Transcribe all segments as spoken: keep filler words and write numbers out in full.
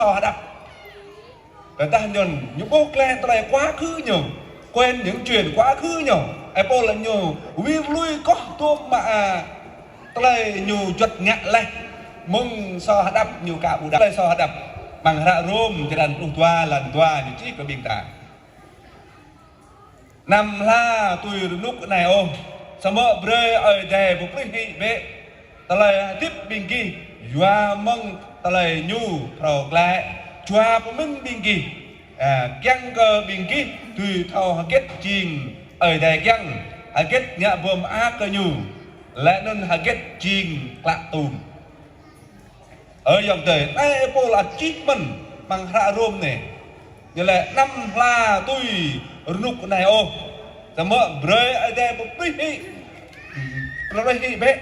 hơđăp. Tơdah ñu, ñu ƀuh glaĭ tơlơi quá khứ ñu, quên những chuyện quá khứ ñu. Ơi Pôl ñu wir lui kơ tơlơi mă, a, tơlơi ñu juăt ngă laih mơ̆ng sô hơđăp ñu ka ƀu đăp. Tơlơi sô hơđăp amăng hră Rôm črăn pluh dua, lăn dua ñu čih kơ ƀing ta. Anăm hla tui rơnŭk anai ôh, samơ̆ brơi Ơi Adai pơplih hĭ bĕ tơlơi hơdip ƀing gih yua mơ̆ng tơlơi Ñu phrâo glaĭ jua pơmĭn ƀing gih. A, kiăng kơ ƀing gih dưi thâo hơget jing Ơi Adai kiăng, hơget ngă bơmơak kơ Ñu, laih anŭn hơget jing klă tum. Ơ ayŏng adơi, anai Ơi Pôl ăt čih mơ̆n amăng hră Rôm anai. Ñu laĭ anăm hla tui rơnŭk anai ôh, samơ̆ brơi Ơi Adai pơplih hĭ, pơplih hĭ bĕ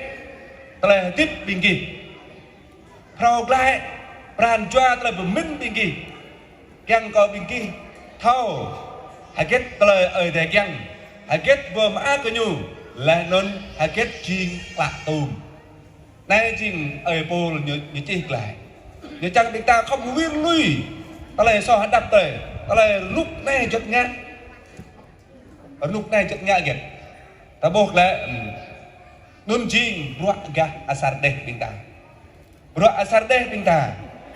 tơlơi hơdip ƀing gih. Phrâo glaĭ pran jua tơlơi pơmĭn ƀing gih. Kiăng kơ ƀing gih thâo hơget tơlơi Ơi Adai kiăng, hơget bơmơak kơ Ñu, laih anŭn hơget jing klă tum. Anai jing Ơi Pôl ñu, ñu čih glaĭ. Ñu čang ƀing ta khŏm wir lui tơlơi sô hơđăp tơlơi, tơlơi rơnŭk anai juăt ngă. Rơnŭk anai juăt ngă hơget. Ta ƀuh glaĭ, ưm, anŭn jing bruă gah asar đeh ƀing ta. Bruă asar đeh ƀing ta.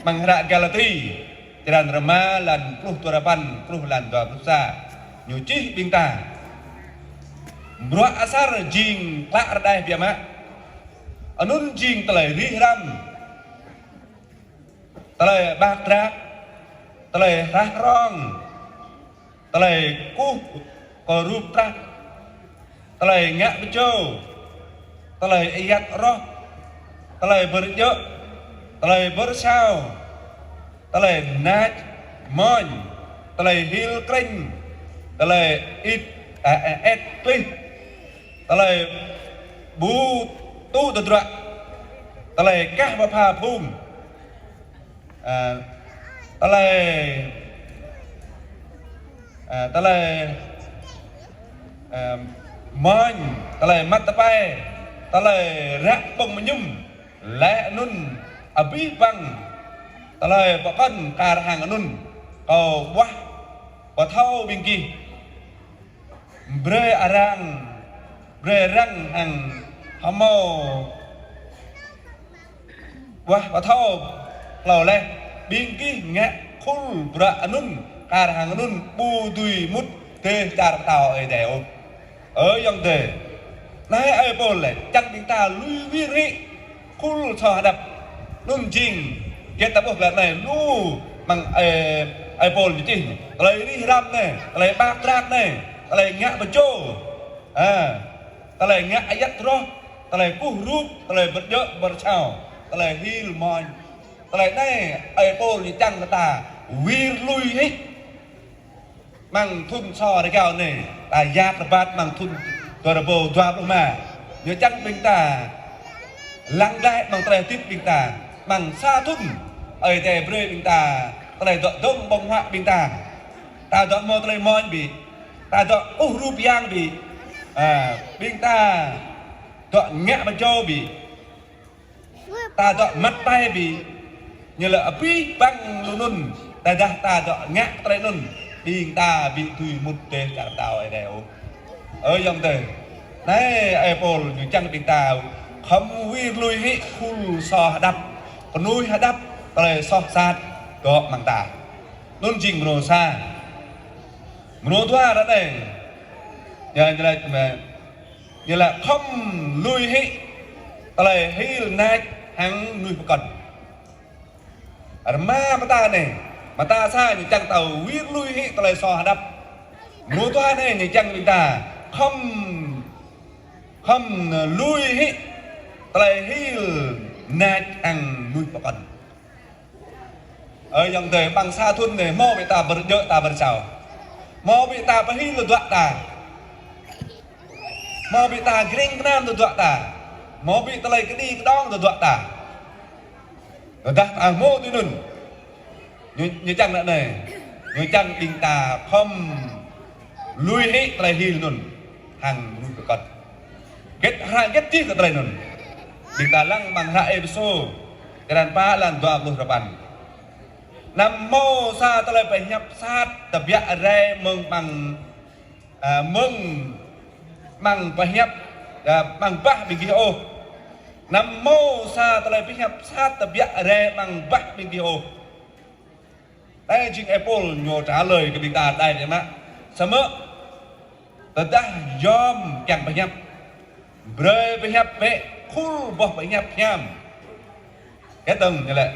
Amăng hră Galati, črăn rơma, lăn pluh dua rơpăn truh lăn dua pluh sa. Ñu čih ƀing ta. Bruă asar jing klă rơđah biă mă. Anŭn jing tơlơi rih răm, tơlơi ƀak drak, tơlơi hrah rong, tơlơi kơkuh kơ rup trah, tơlơi ngă pơjâo, tơlơi ayăt rŏh, tơlơi bơrơjơ̆, tơlơi bơrơsao, tơlơi nač, mơñ, tơlơi hil krĕñ, tơlơi ĭt, a, a, ĕt klih, tơlơi ƀu tŭ tơdruă, tơlơi kah pơpha phung, a, tơlơi, a, tơlơi, a, mơñ, tơlơi măt tơpai, tơlơi ră ƀơ̆ng mơñum, laih anŭn abih bang tơlơi pơkŏn kar hăng anŭn, kâo ƀuah pơthâo ƀing gih. Brơi arăng, brơi arăng hăng hơmâo ƀuah pơthâo hlâo laih, ƀing gih ngă khul bruă anŭn kar hăng anŭn ƀu dưi mŭt dêh čar pơtao Ơi Adai ôh. Ơ ayŏng adơi, anai Ơi Pôl laĭ čang ƀing ta lui wir hĭ khul sô hơđăp. Anŭn jing, hơget ta ƀuh glaĭ anai lu amăng Ơi, Ơi Pôl ñu čih. Tơlơi rih răm anai, tơlơi ƀak drak anai, tơlơi ngă pơjâo. A, tơlơi ngă ayăt rŏh, tơlơi kơkuh rup, tơlơi bơrơjơ̆ bơrơsao, tơlơi hil mơñ. Tơlơi anai Ơi Pôl ñu čang kơ ta wir lui hĭ. Amăng thŭn sô rơgao anai, ta yak rơbat amăng thŭn dua rơbâo dua pluh rơma. Ñu čang ƀing ta lăng glaĭ amăng tơlơi hơdip ƀing ta, amăng sa thŭn Ơi Adai brơi ƀing ta, tơlơi dŏ dơ̆ng ƀơ̆ng huă ƀing ta. Ta dŏ hmâo tơlơi mơñ ƀĭ, ta dŏ kơkuh rup yang ƀĭ, a, ƀing ta dŏ ngă pơjâo ƀĭ. Ta dŏ măt ƀai ƀĭ, ñu laĭ abih bang lu anŭn, tơdah ta dŏ ngă tơlơi anŭn, ƀing ta ƀu dưi mŭt dêh čar pơtao Ơi Adai ôh. Ơ ayŏng adơi, anai Ơi Pôl ñu čang ƀing ta khŏm wir lui hĭ khul sô hơđăp, pơnuih hơđăp tơlơi soh sat dŏ amăng ta. Anŭn jing mrô sa. Mrô dua ră anai, ñu, ñu laĭ mơ̆, ñu laĭ khŏm lui hĭ tơlơi hil nač hăng mơnuih pơkŏn. Rơma mơta anai, mơta sa ñu čang ta wir lui hĭ tơlơi sô hơđăp. Mrô dua anai ñu čang ƀing ta khŏm, khŏm lui hĭ tơlơi hil nač hăng mơnuih pơkŏn. Ơ ayŏng adơi, amăng sa thŭn anai, hmâo ƀing ta bơrơjơ̆ ta bơrơsao. Hmâo ƀing ta pơhil tơdruă ta. Hmâo ƀing ta gring gơnam tơdruă ta. Hmâo ƀing tơlơi kơđi kơđong tơdruă ta. Tơdah ta hmâo tui anŭn, ñu, ñu čang ră anai, ñu čang ƀing ta khŏm lui hĭ tơlơi hil anŭn hăng mơnuih pơkŏn. Hơget hră hơget čih kơ tơlơi anŭn? Ƀing ta lăng amăng hră Êphêsô, črăn pă, lăn dua pluh rơpăn. Anăm hmâo sa tơlơi pơhiăp sat tơbiă rai mơ̆ng ƀăng, a, mơ̆ng ƀăng pơhiăp, a, ƀăng bah ƀing gih ôh. Anăm hmâo sa tơlơi pơhiăp sat tơbiă rai ƀăng bah ƀing gih ôh. Anai jing ơi Pôl ñu trả lời kơ ƀing ta đai biă mă. Samơ̆ tơdah yom kiăng pơhiăp, brơi pơhiăp bĕ khul boh pơhiăp hiam. Kơ tơ̆ng ñu lĕ,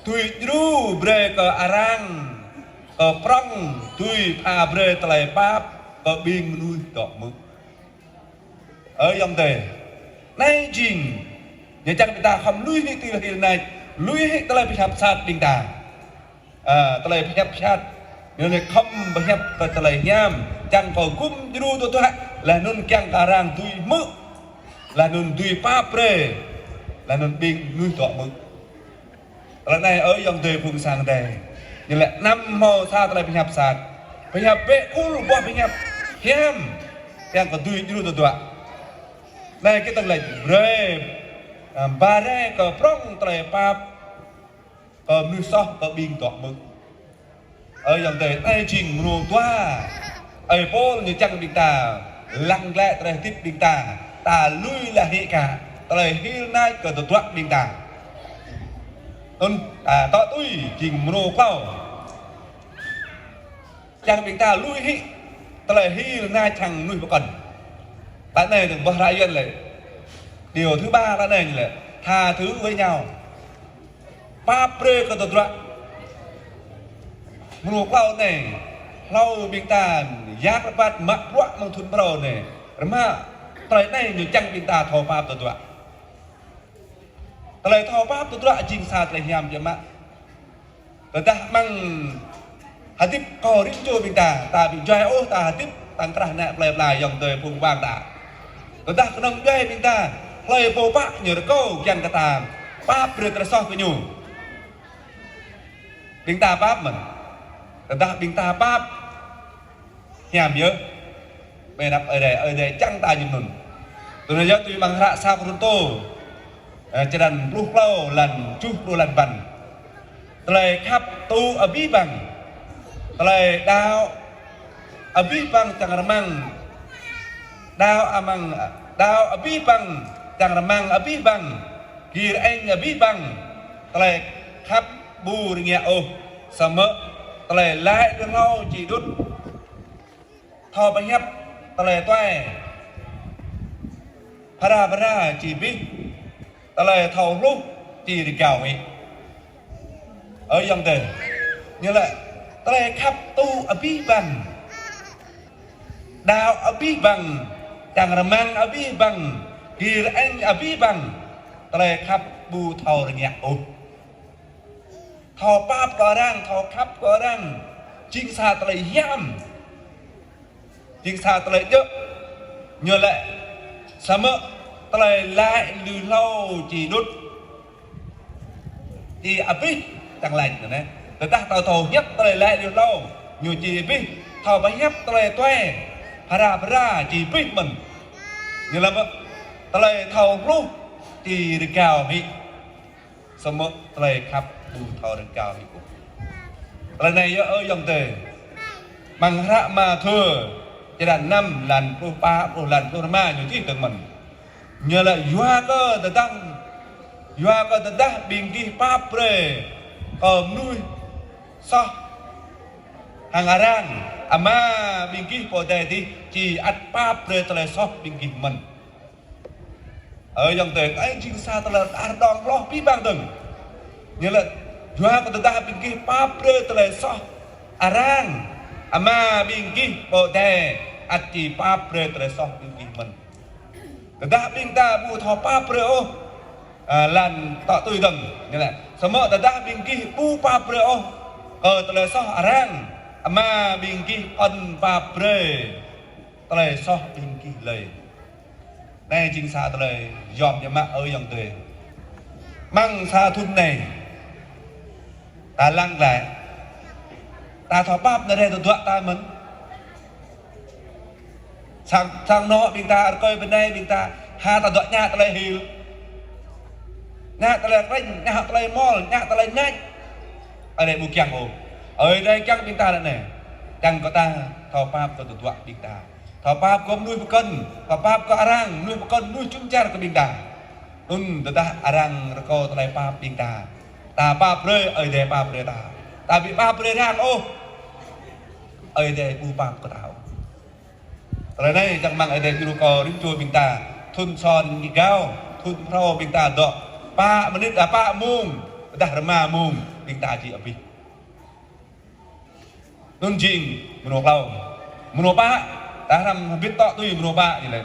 tui djru brơi kơ arăng, kơ prŏng tui pha brơi tơlơi pap kơ ƀing mơnuih dŏ hmư̆. Ơ ayŏng adơi, anai jing ñu čang ƀing ta khŏm lui hĭ tơlơi hil nač, lui hĭ tơlơi pơhiăp sat ƀing ta. A, tơlơi pơhiăp sat, ñu lĕ khŏm pơhiăp kơ tơlơi hiam, čang kơ gum djru tơtuă, laih anŭn kiăng kơ arăng dưi hmư̆, laih anŭn dưi pap brơi, laih anŭn ƀing mơnuih dŏ hmư̆. Tơlơi anai ơ ayŏng adơi phung sang adơi. Ñu lĕ anăm hmâo sa tơlơi pơhiăp sat. Pơhiăp bĕ khul boh pơhiăp hiam, kiăng kơ dưi djru tơtuă. Anai kơ tơlơi brơi, a, ba rai kơ prŏng tơlơi pap kơ mơnuih soh kơ ƀing dŏ hmư̆. Ơ ayŏng adơi, anai jing mơnơ̆ng dua ơi Pôl ñu čang ƀing ta lăng glaĭ tơlơi hơdip ƀing ta, ta lui laĭ hĭ kơ tơlơi hil nač kơ tơtuă ƀing ta. Anŭn, a, tŏ tui jing mơnơ̆ng klâo. Čang ƀing ta lui hĭ tơlơi hil nač hăng mơnuih pơkŏn. Tơlơi anai tơ̆ng boh ră Yuan lĕ. Điều thứ ba tơlơi anai lĕ tha thứ với nhau. Pap brơi kơ tơdruă. Mơnơ̆ng klâo anai, hlâo ƀing ta yak rơbat mă bruă mơ̆ng thŭn phrâo anai. Rơma tơlơi anai ñu čang ƀing ta thâo pap tơdruă. Tơlơi thâo pap tơdruă jing sa tơlơi hiam biă mă. Tơdah amăng hơdip kơ rĭm čô ƀing ta, ta ƀu djuai ôh ta hơdip tơ̆ng krah ană plơi pla ayŏng adơi phung ƀing ta. Tơdah kơnơ̆ng djuai ƀing ta, hlơi pô pă ñu rơkâo kiăng kơ ta pap brơi tơlơi soh kơ ñu. Ƀing ta pap mơ̆n. Tơdah ƀing ta pap, hiam yơh. Ƀơi anăp Ơi Adai, Ơi Adai čang ta jing anŭn. Tui anŭn yơh tui amăng hră sa Kôrintô, ơ, črăn pluh klâo, lăn tơjuh pluh lăn păn. Tơlơi khăp tŭ abih bang. Tơlơi đaŏ abih bang čang rơmang. Đaŏ amăng, đaŏ abih bang čang rơmang abih bang. Gir eng abih bang. Tơlơi khăp ƀu rơngiă ôh. Samơ̆ tơlơi laĭ lui hlâo či đŭt. Thâo pơhiăp tơlơi tuai. Phara phara či abih. Tơlơi thâo hluh či rơgao hĭ. Ơ ayŏng adơi. Ñu lĕ tơlơi khăp tŭ abih bang. Đaŏ abih bang. Čang rơmang abih bang. Gir eng abih bang. Tơlơi khăp ƀu thâo rơngiă ôh. Thâo pap kơ arăng, thâo khăp kơ arăng. Jing sa tơlơi hiam. Jing sa tơlơi djơ̆. Ñu lĕ samơ̆ tơlơi laĭ lui hlâo či đŭt. Či abih tơlơi laĭ anai. Tơdah ta thâo hiăp tơlơi laĭ lui hlâo, ñu či abih. Thâo pơhiăp tơlơi tuai, phara phara či abih mơ̆n. Ñu lĕ mơ̆ tơlơi thâo hluh či rơgao hĭ. Samơ̆ tơlơi khăp ƀu thâo rơgao hĭ ôh. Tơlơi anai yơh ơ ayŏng adơi. Amăng hră Mathiơ, črăn năm, lăn pluh pă, pluh lăn pluh rơma ñu čih tơ̆ng mơ̆n. Ñu lĕ yua kơ tơdang, yua kơ tơdah ƀing gih pap brơi kơ mơnuih soh hăng arăng, Ama ƀing gih pơ adai adih či ăt pap brơi tơlơi soh ƀing gih mơ̆n. Ơ ayŏng adơi, anai jing sa tơlơi rơđah rơđông hloh abih bang dơ̆ng. Ñu lĕ yua kơ tơdah ƀing gih pap brơi tơlơi soh arăng, Ama ƀing gih pơ adai ăt či pap brơi tơlơi soh ƀing gih mơ̆n. Tơdah ƀing ta ƀu thâo pap brơi ôh, a, lăn tŏ tui dơ̆ng, ñu lĕ. Samơ̆ tơdah ƀing gih ƀu pap brơi ôh kơ tơlơi soh arăng, Ama ƀing gih ăt pap brơi tơlơi soh ƀing gih lơi. Anai jing sa tơlơi yôm biă mă ơ ayŏng adơi. Amăng sa thŭn anai, ta lăng glaĭ, ta thâo pap nao rai tơdruă ta mơ̆n. Sang, sang anŏ ƀing ta, rơkơi ƀơi anai ƀing ta, ha ta dŏ ñă tơlơi hil. Ñă tơlơi krĕñ, ñă tơlơi mơ̆l, ñă tơlơi nač. Ơi Adai ƀu kiăng ôh. Ơi Adai kiăng ƀing ta ră anai. Kiăng kơ ta thâo pap kơ tơdruă ƀing ta. Thâo pap kơ mơnuih pơkŏn, thâo pap kơ arăng, mơnuih pơkŏn, mơnuih jum dar kơ ƀing ta. Anŭn tơdah arăng rơkâo tơlơi pap ƀing ta. Ta pap brơi, Ơi Adai pap brơi ta. Ta ƀu pap brơi arăng ôh, Ơi Adai ƀu pap kơ ta ôh. Tơlơi anai čang rơmang Ơi Adai djru kơ rĭm čô ƀing ta, thŭn sŏn rơgao, thŭn phrâo ƀing ta dŏ pă mơnit, a, pă mông, ƀôdah rơma mông, ƀing ta či abih. Anŭn jing mơnô klâo. Mơnô pă, ta hrăm hơbĭt tŏ tui mơnô pă ñu lĕ.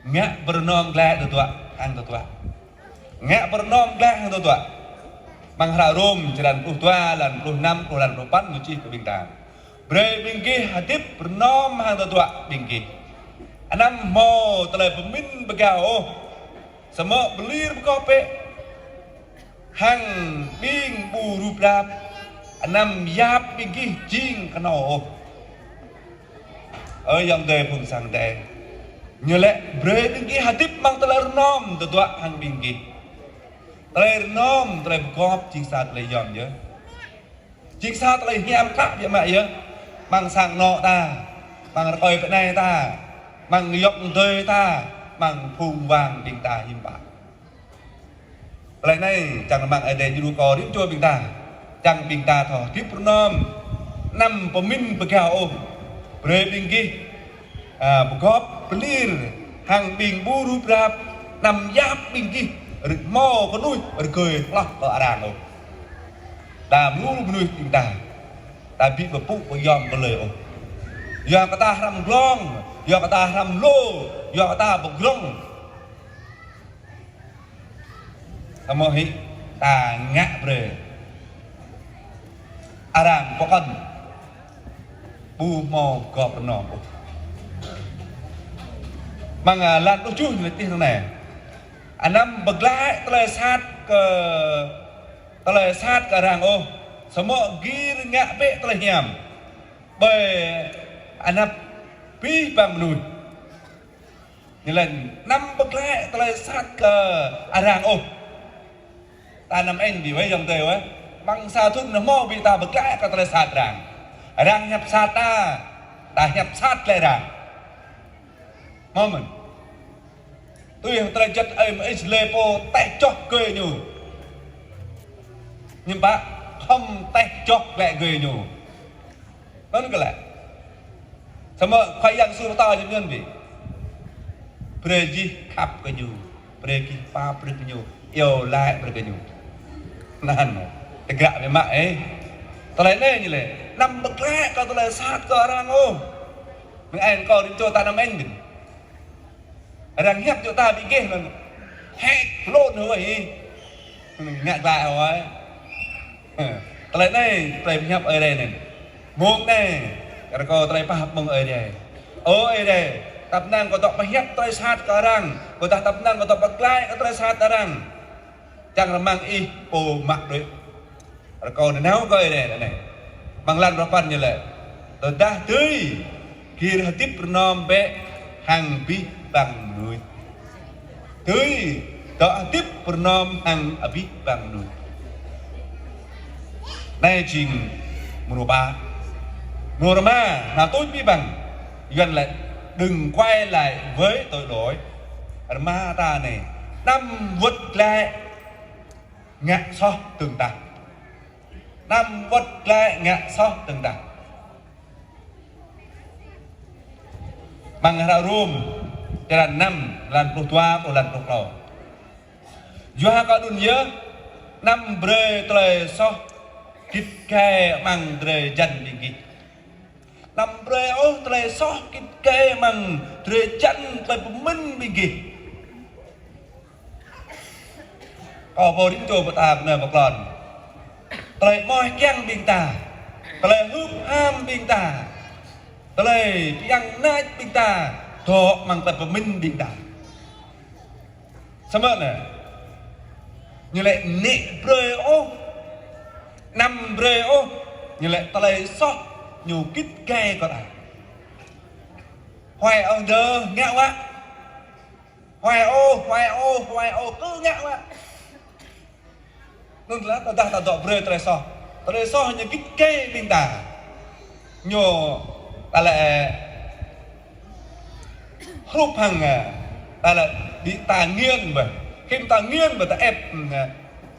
Ngă pơrơnŏm glaĭ tơdruă hăng tơdruă. Ngă pơrơnŏm glaĭ hăng tơdruă. Amăng hră Rôm, črăn pluh dua, lan pluh năm, pluh lan pluh păn, ñu čih kơ ƀing ta. Brơi ƀing gih hơdip pơrơnŏm hăng tơdruă ƀing gih. Anăm hmâo tơlơi pơmĭn pơgao ôh. Samơ̆ pơlir pơgop bĕ hăng ƀing ƀu rup rap, anăm yap ƀing gih jing kơnâo ôh. Ơ ayŏng adơi phung sang Ơi Adai. Ñu lĕ brơi ƀing gih hơdip amăng tơlơi rơnŏm tơdruă hăng ƀing gih. Tơlơi rơnŏm, tơlơi pơgop, jing sa tơlơi yôm yơh. Jing sa tơlơi hiam klă biă mă yơh. Amăng sang anŏ ta, amăng rơkơi pơnai ta, amăng yŏk mơdơi ta, amăng phung wang ƀing ta hiư̆m pă. Tơlơi anai čang rơmang Ơi Adai djru kơ rĭm čô ƀing ta. Čang ƀing ta thâo hơdip pơrơnŏm. Anăm pơmĭn pơgao ôh. Brơi ƀing gih, a, pơgop pơlir hăng ƀing ƀu rup rap, anăm yap ƀing gih rơ̆k hmâo kơnuih rơgơi hloh kơ arăng ôh. Ta mơ̆ lu mơnuih ƀing ta. Ta ƀu pơpŭ pơyom kơ lơi ôh. Yua kơ ta hrăm glông, yua kơ ta hrăm lô, yua kơ ta pơgrŏng. Samơ̆ hĭ ta ngă brơi arăng pơkŏn ƀu hmâo pơgop pơrơnŏm ôh. Amăng, a, lan pluh tơjuh ñu lĕ čih ră anai. Anăm pơglaĭ tơlơi sat kơ, tơlơi sat kơ arăng ôh. Samơ̆ gir ngă bĕ tơlơi hiam. Ƀơi anăp abih bang mơnuih. Ñu laĭ anăm pơglaĭ tơlơi sat kơ arăng ôh. Ta anăm ĕnh ƀing wai ayŏng adơi wai. Amăng sa thŭn anai hmâo ƀing ta pơglaĭ kơ tơlơi sat arăng. Arăng hiăp sat ta, ta hiăp sat glaĭ arăng. Hmâo mơ̆n. Tui hăng tơlơi juăt ơi mơ̆ ih lĕ pô teh čoh gơi ñu. Ñu ƀă khŏm teh čoh glaĭ gơi ñu. Anŭn kơ lĕ. Samơ̆ Khua Yang Yêsu pơtô ñu anŭn ƀĭ. Brơi gih khăp kơ ñu. Brơi gih pap brơi kơ ñu. Iâu laĭ brơi kơ ñu. Anŭn. Tơgră biă mă ơi. Tơlơi anai ñu lĕ. Anăm pơglaĭ kơ tơlơi sat kơ arăng ôh. Mơ̆ng ai kơ rĭm čô ta anăm ĕnh ƀĭ. Arăng hiăp djơ̆ ta ƀing gih anŭn. Hĕ, hlŭn hơi. Ngă glaĭ hơi. Tơlơi anai, tơlơi pơhiăp Ơi Adai anai. Mông anai, rơkâo tơlơi pơhiăp mơ̆ng Ơi Adai. Ơ Ơi Adai, tăp năng kâo dŏ pơhiăp tơlơi sat kơ arăng, kâo dah tăp năng kâo dŏ pơglaĭ kơ tơlơi sat arăng. Čang rơmang ih pô mă đuaĭ. Rơkâo nanao kơ Ơi Adai anai. Amăng lan duapăn ñu laĭ. Tơdah dưi, gir hơdip pơrơnŏm bĕ hăng abih bang mơnuih. Dưi, dŏ hơdip pơrơnŏm hăng abih bang mơnuih. Anai jing mrô pă. Mrô rơma, nao tuč abih bang. Yuan laĭ, đừng quay lại với tội lỗi. Rơma ta anai, anăm wơ̆t glaĭ ngă soh dơ̆ng tah. Anăm wơ̆t glaĭ ngă soh dơ̆ng tah. Amăng hră Rôm, črăn năm, lan pluh dua, pluh lan pluh klâo. Yua kơ anŭn yơh, anăm brơi tơlơi soh git gai amăng drơi jăn ƀing gih. Anăm brơi ôh tơlơi soh git gai amăng drơi jăn tơlơi pơmĭn ƀing gih. Kâo pô rĭm čô pơtă kơ anai pơklŏn. Tơlơi mơ̆ kiăng ƀing ta. Tơlơi hŭp ham ƀing ta. Tơlơi pơyang nač ƀing ta. Dŏ amăng tơlơi pơmĭn ƀing ta. Samơ̆ anai. Ñu lĕ anăm brơi ôh. Anăm brơi ôh. Ñu lĕ tơlơi soh. Ñu git gai kơ ta. Huai ôh dơ ngă wă. Huai ôh, huai ôh, huai ôh, kơ ngă wă. Anŭn lĕ tơdah ta dŏ brơi tơlơi soh. Tơlơi soh ñu git gai ƀing ta. Ñu ta lĕ hrup hăng, ơ, ta lĕ ƀing ta nghiện ƀơi. Khi ta nghiện ƀơi ta ĕp, ơ,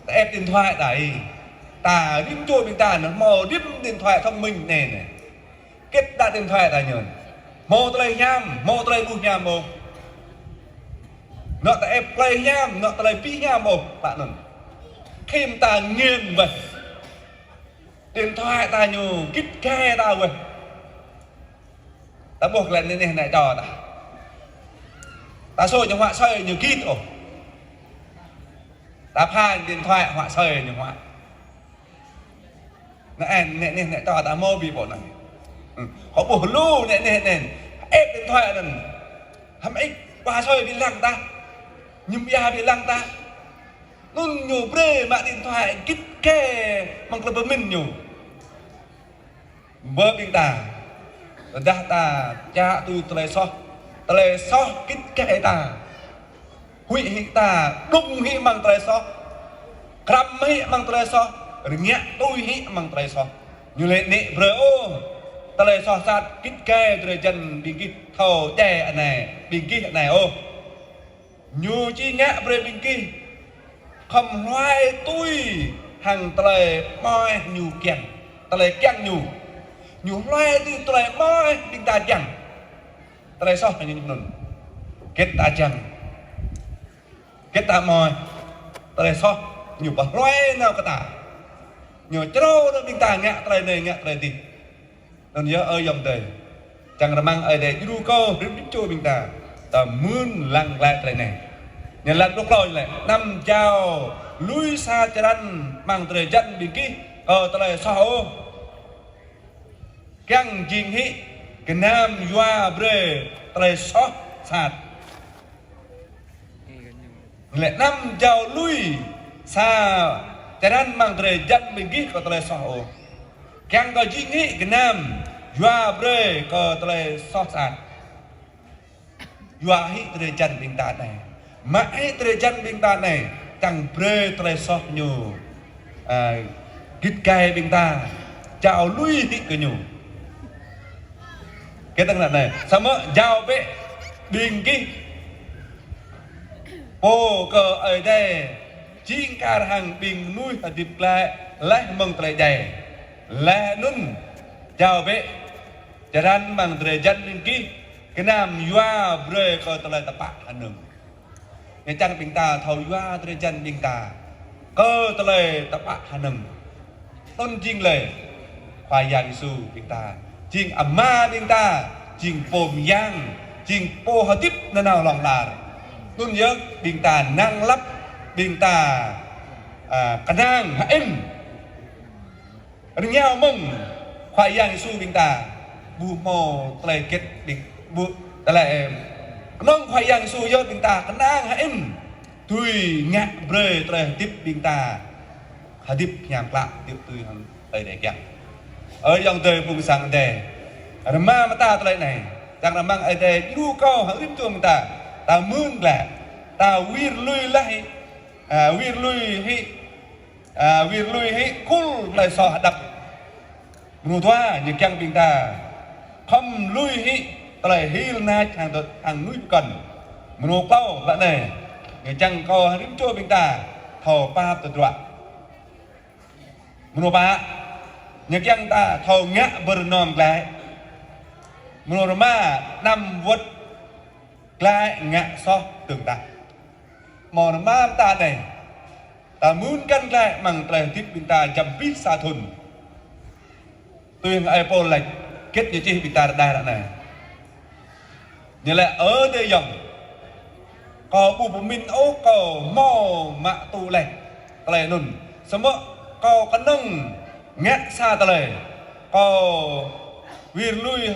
ta ĕp điện thoại ta ih. Ta rĭm čô ƀing ta anŭn hmâo rĭm điện thoại thông minh anai anai. Kĕt đa điện thoại ta ñu. Hmâo tơlơi hiam, hmâo tơlơi ƀu hiam ôh. Nŏ ta ĕp tơlơi hiam, nŏ tơlơi ƀu hiam ôh, ta anŭn. Khi ta nghiện ƀơi. Điện thoại ta ñu git gai ta ƀơi. Ta ƀuh tơlơi anai anai čô ta. Ta sô ñu huă sơi ñu git ôh. Ta phai điện thoại huă sơi ñu huă. Nă, ơ, anai anai čô ta hmâo ƀing pô anai. Ư. Kâo ƀuh lu anai anai anai. Ĕp điện thoại anŭn. Hăm ih huă sơi ƀu lăng ta. Ñum ia ƀu lăng ta. Anŭn ñu brơi mă điện thoại git gai mơ̆ng tơlơi pơmĭn ñu. Ƀơi ƀing ta, tơdah ta čă tui tơlơi soh, tơlơi soh git gai ta. Huĭ hĭ ta, đŭng hĭ amăng tơlơi soh, krăm hĭ amăng tơlơi soh, rơngiă tui hĭ amăng tơlơi soh. Ñu lĕ anai brơi ôh, tơlơi soh sat git gai drơi jăn ƀing gih thâo djai anai, ƀing gih anai ôh. Ñu či ngă brơi ƀing gih khŏm hluai tui hăng tơlơi mơai ñu kiăng. Tơlơi kiăng ñu. Ñu hluai tui tơlơi mơai ƀing ta kiăng. Tơlơi soh ñu anŭn. Kĕt ta kiăng. Kĕt ta mơai. Tơlơi soh ñu pơhluai nao kơ ta. Ñu črâo nao ƀing ta ngă tơlơi anai ngă tơlơi adih. Anŭn yơh ơi ayŏng adơi. Čang rơmang Ơi Adai djru kơ rĭm čô ƀing ta. Ta mưn lăng glaĭ tơlơi anai. Ñu lăp dŏ klâo ñu lĕ. Anăm jao lui sa črăn amăng drơi jăn ƀing gih kơ tơlơi soh ôh. Kiăng jing hĭ gơnam yua brơi tơlơi soh sat. Lĕ anăm jao lui sa črăn amăng drơi jăn ƀing gih kơ tơlơi soh ôh. Kiăng kơ jing hĭ gơnam yua brơi kơ tơlơi soh sat. Yua hĭ drơi jăn ƀing ta anai. Mă hĭ drơi jăn ƀing ta anai. Čang brơi tơlơi soh ñu. Ơ, git gai ƀing ta. Jao lui hĭ kơ ñu. Kơ tơ̆ng anai. Samơ̆ jao bĕ ƀing gih. Pô kơ Ơi Adai jing kar hăng ƀing mơnuih hơdip glaĭ laih mơ̆ng tơlơi djai. Laih anŭn jao bĕ črăn amăng drơi jăn ƀing gih gơnam yua brơi kơ tơlơi tơpă hơnơ̆ng. Ñu čang ƀing ta thâo yua drơi jăn ƀing ta kơ tơlơi tơpă hơnơ̆ng. Anŭn jing lĕ Khua Yang Yêsu ƀing ta. Jing Ama ƀing ta. Jing Pô Mơyang. Jing Pô hơdip nanao hlŏng lar. Anŭn yơh ƀing ta năng lăp, ƀing ta, ơ, kơnang hơĭn. Rơngiao mơ̆ng Khua Yang Yêsu ƀing ta. Ƀu hmâo tơlơi kĕt ƀing ƀu tơlơi, ơ, kơnơ̆ng Khua Yang Yêsu yơh ƀing ta kơnang hơĭn. Tui ngă brơi tơlơi hơdip ƀing ta. Hơdip hiam klă, hơdip tui hăng Ơi Adai kiăng. Ơi ayŏng adơi phung sang Ơi Adai. Rơma mơta tơlơi anai. Čang rơmang Ơi Adai djru kơ hăng rĭm čô ƀing ta. Ta mưn glaĭ. Ta wir lui laih. Ơ, wir lui hĭ. Ơ, wir lui hĭ khul tơlơi soh hơđăp. Mrô dua ñu kiăng ƀing ta khŏm lui hĭ tơlơi hil nač hăng tơ-, hăng mơnuih pơkŏn. Mrô klâo lăi anai, ñu kiăng kơ hăng rĭm čô ƀing ta thâo pap tơdruă. Mrô pă, ñu kiăng ta thâo ngă pơrơnŏm glaĭ. Mrô rơma, anăm wơ̆t glaĭ ngă soh tơ̆ng tah. Mrô rơma mơta anai, ta mưn kăn glaĭ amăng tơlơi hơdip ƀing ta jăm abih sa thŭn. Tui hăng ơi Pôl laĭ, hơget ñu čih ƀing ta rơđah ră anai. Ñu laĭ, ơ adơi ayŏng, kâo ƀu pơmĭn ôh kâo hmâo mă tŭ laih tơlơi anŭn. Samơ̆ kâo kơnơ̆ng ngă sa tơlơi. Kâo wir lui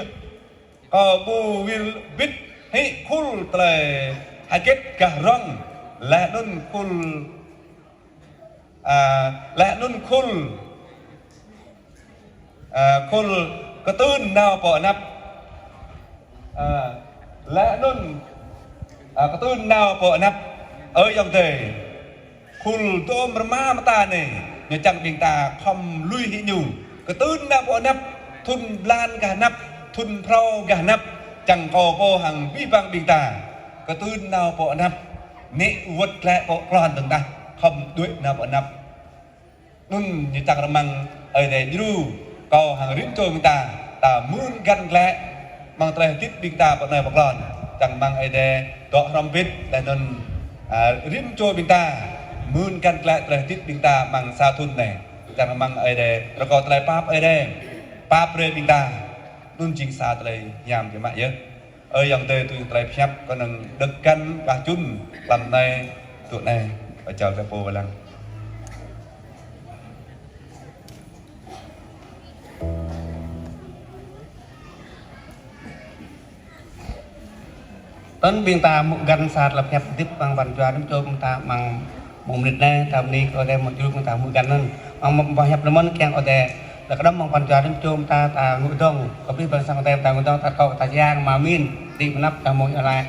Kâo ƀu wir bit hĭ khul tơlơi hơget gah rŏng, laih anŭn khul, a, laih anŭn khul, a, khul kơtưn nao pơ anăp. A, laih anŭn, a, kơtưn nao pơ anăp. Ơ ayŏng adơi. Khul dôm rơma mơta anai, ñu čang ƀing ta khŏm lui hĭ ñu. Kơtưn nao pơ anăp, thŭn blan gah anăp, thŭn phrâo gah anăp, čang kâo pô hăng abih bang ƀing ta. Kơtưn nao pơ anăp, nĕ wơ̆t glaĭ pơ klon dơ̆ng đah, khŏm đuaĭ nao pơ anăp. Anŭn ñu čang rơmang Ơi Adai djru kâo hăng rĭm čô ƀing ta, ta mưn găn glaĭ amăng tơlơi hơdip ƀing ta pơ anai pơ klon. Čang rơmang Ơi Adai dŏ hrŏm hơbĭt laih anŭn, a, rĭm čô ƀing ta mưn găn glaĭ tơlơi hơdip ƀing ta amăng sa thŭn anai. Čang rơmang Ơi Adai, rơkâo tơlơi pap Ơi Adai pap brơi ƀing ta. Anŭn jing sa tơlơi hiam biă mă yơh. Ơ ayŏng adơi, tui tơlơi pơhiăp kơnơ̆ng đơ̆k găn bah čun tlam anai, tŭ anai, ơ čao tơpô wai lăng. Tơl ƀing ta hmư̆ găn sa tơlơi pơhiăp hơdip amăng pran jua rĭm čô ƀing ta amăng mông mơnit anai, ta bơni kơ Ơi Adai mơ̆ng djru ƀing ta hmư̆ găn anŭn. Amăng pơhiăp rơmơn kiăng Ơi Adai, ta kơđŏm amăng pran jua rĭm čô ƀing ta, ta ngui dơ̆ng. Kơ abih bang sang Ơi Adai ta ngui dơ̆ng, ta rơkâo ta jang mă min, đĭ mơnăp ta mông yơh laĭ.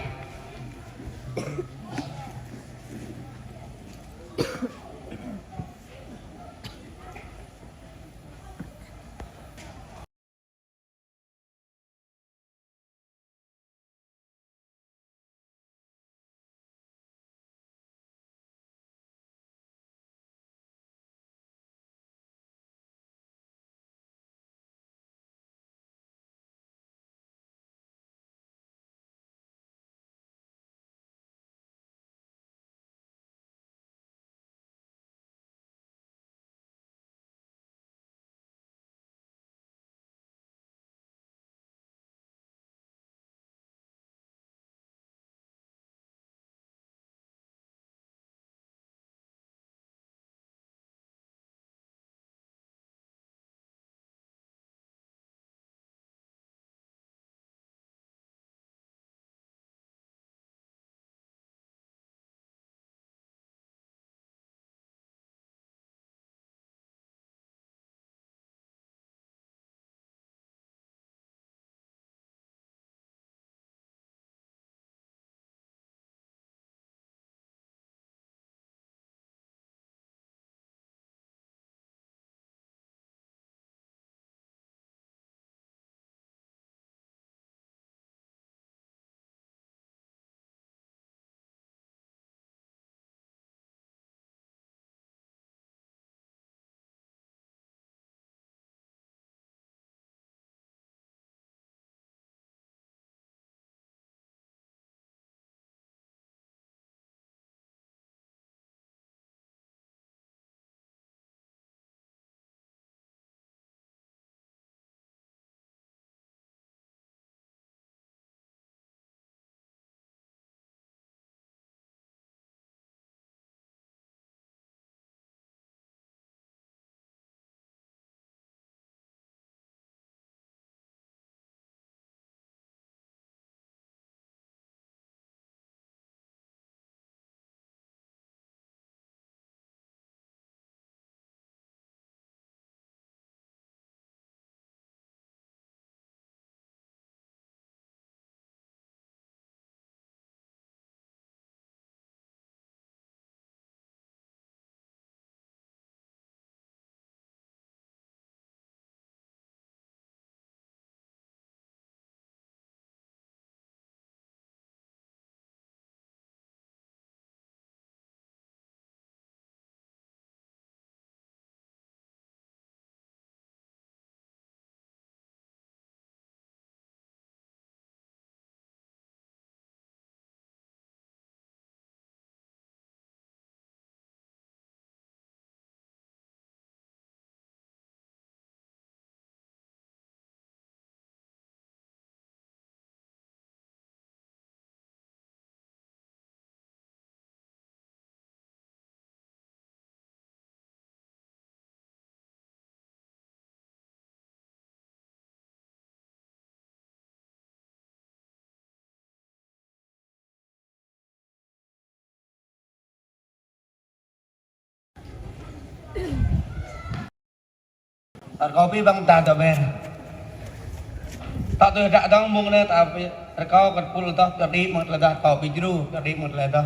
Rơkâo abih bang ta dŏ ƀĕ. Ta tui ră dơ̆ng mơ̆ng anai ta ƀu rơkâo kơ pul adoh, pioh đĭ mơ̆ng tơlơi adoh, rơkâo abih djru, pioh đĭ mơ̆ng tơlơi adoh.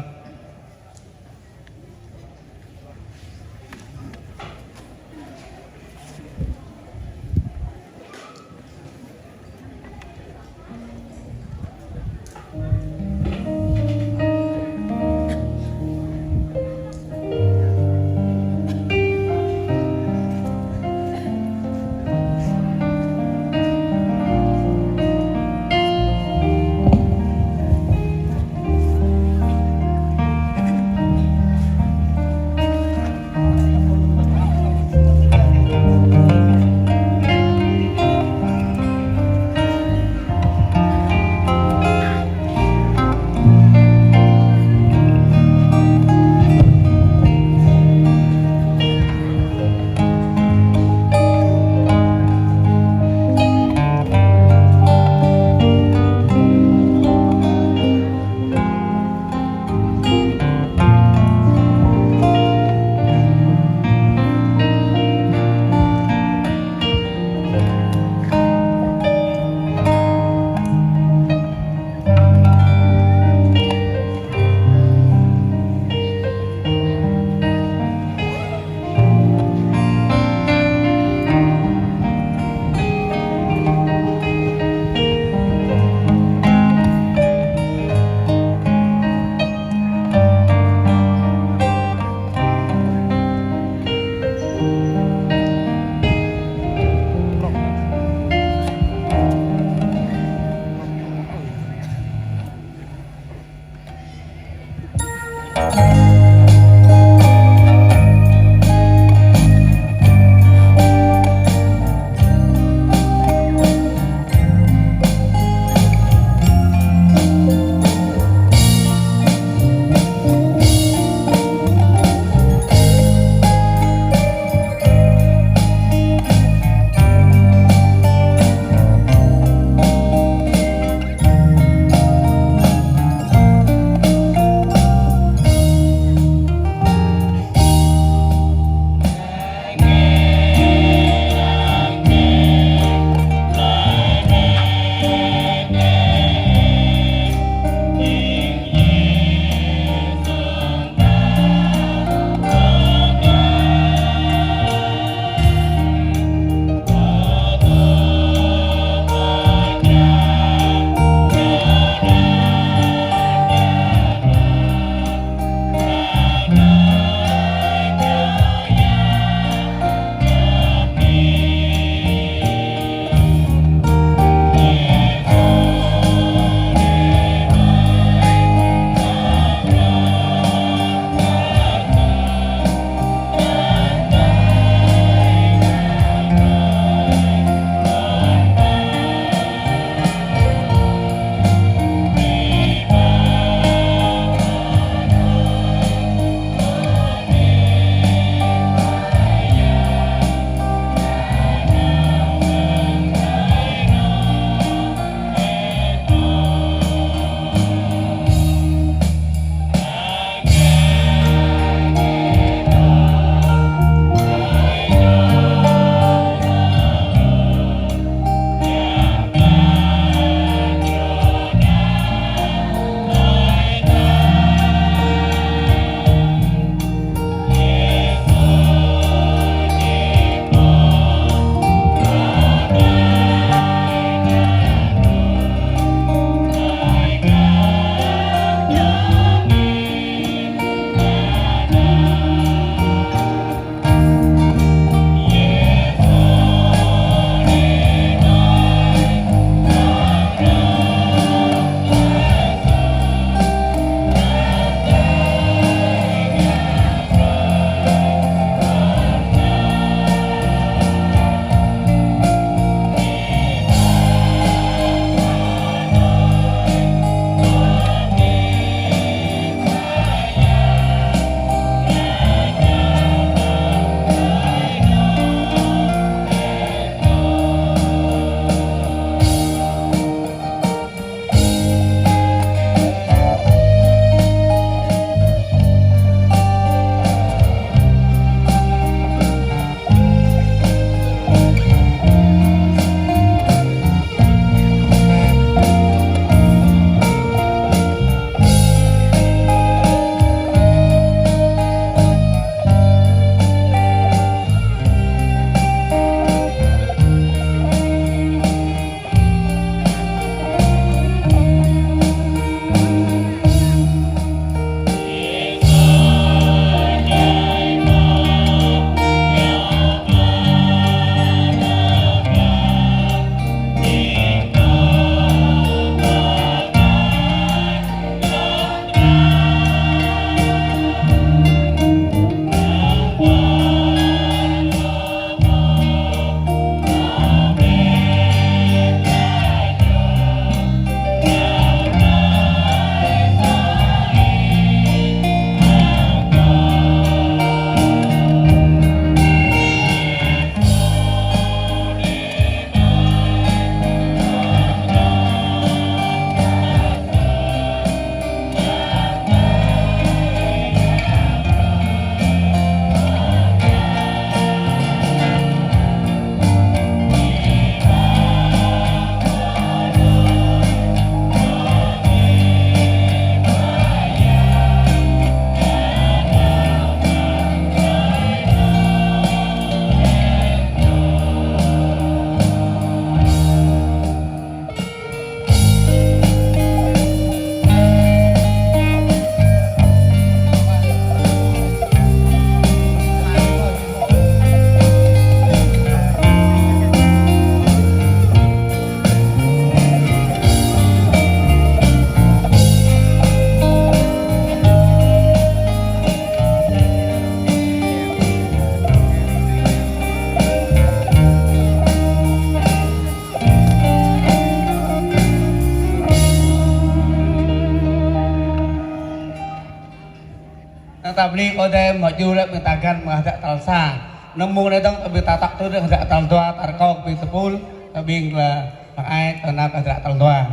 Ta bơni kơ Ơi Adai mơ̆ djru lĕ ƀing ta găn mơ̆ng hơdră tal sa. Nơ̆ng mông anai dơ̆ng ta ƀing ta tŏ tui hơdră tal dua, ta rơkâo kơ ƀing tơpul, kơ ƀing lĕ bang ai, tơnap hơdră tal dua.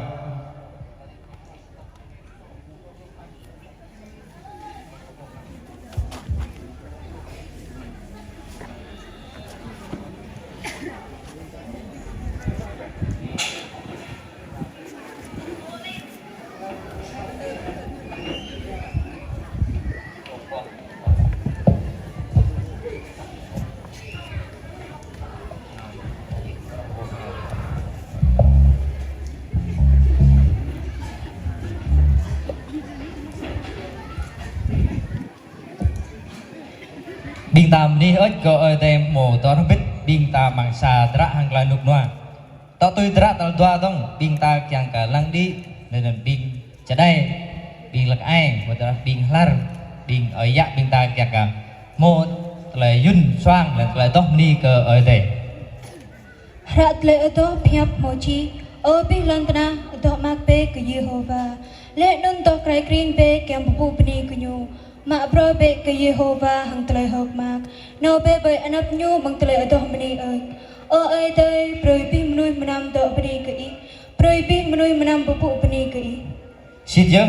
Ƀing ta bơni hơơč kơ Ơi Adai hmâo tơlơi hơbĭt ƀing ta amăng sa hơdră hăng tơlơi rơnŭk rơnua. Tŏ tui hơdră tal dua dơ̆ng, ƀing ta kiăng kơ lăng đĭ, anŭn ƀing čơđai, ƀing lăk ai, mơ̆ tơdah ƀing hlăr, ƀing ơi yă ƀing ta kiăng kơ hmâo tơlơi yun suang, lĕ tơlơi adoh bơni kơ Ơi Adai. Hră tơlơi adoh pơhiăp hmâo čih: Ơ abih lŏn tơnah, adoh mơak bĕ kơ Yêhôwa. Laih anŭn adoh krơi kring bĕ kiăng pơpŭ bơni kơ ñu. Mă bruă bĕ kơ Yêhôwa hăng tơlơi hơ̆k mơak. Nao bĕ ƀơi anăp ñu amăng tơlơi adoh bơni hơơč. Ơ Ơi Adai, brơi abih mơnuih mơnam dŏ bơni kơ ih. Brơi abih mơnuih mơnam pơpŭ bơni kơ ih. Sĭt yơh,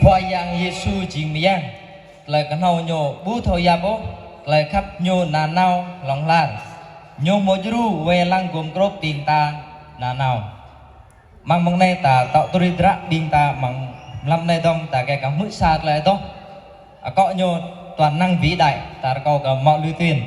Khua Yang Yêsu jing mơyang, tơlơi kơhnâo ñu ƀu thâo yap ôh, tơlơi khăp ñu nanao hlŏng lar. Ñu hmâo djru wai lăng gum grŏp ƀing ta nanao. Amăng mông anai ta tŏ tui hơdră ƀing ta amăng mlam anai dơ̆ng ta kiăng kơ hmư̆ sa tơlơi adoh. Akŏ ñu toàn năng vĩ đại, ta rơkâo kơ mơ̆ lui tiên.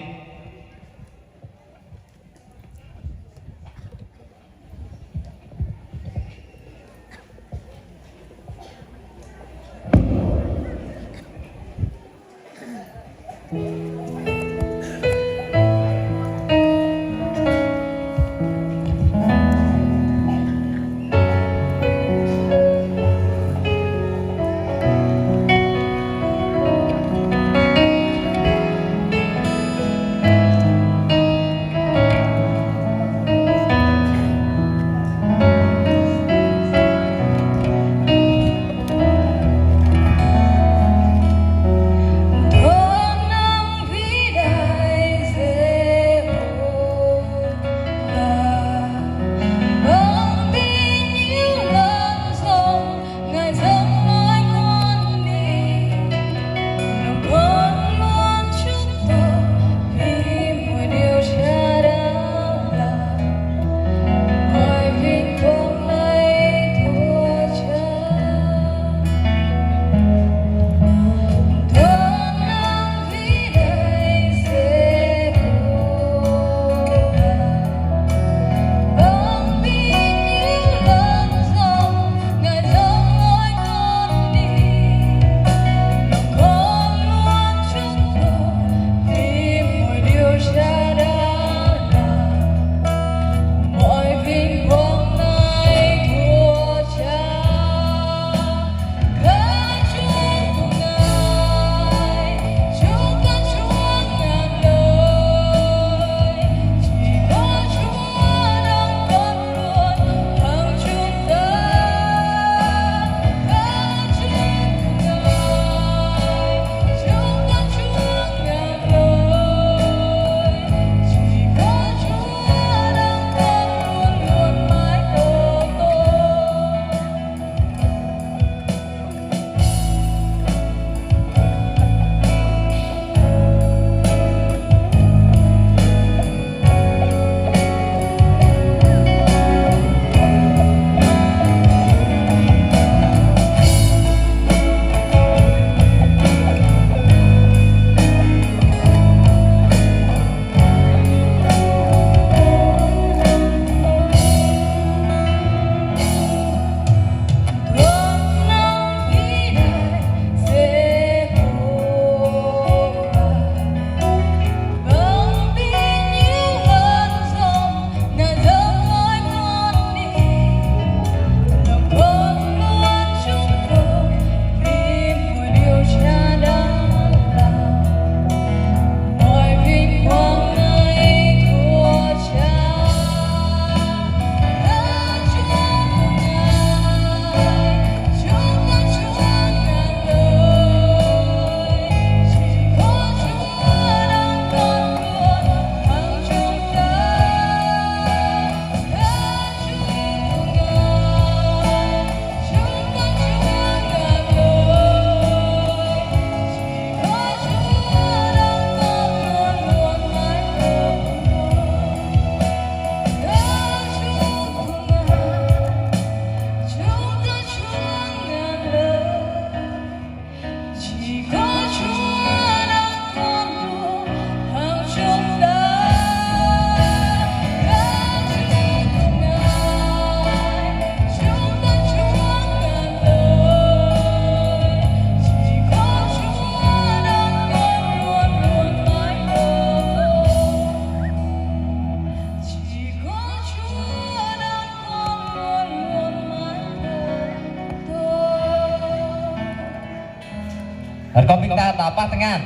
Rơkâo ƀing ta đa pah tơngan.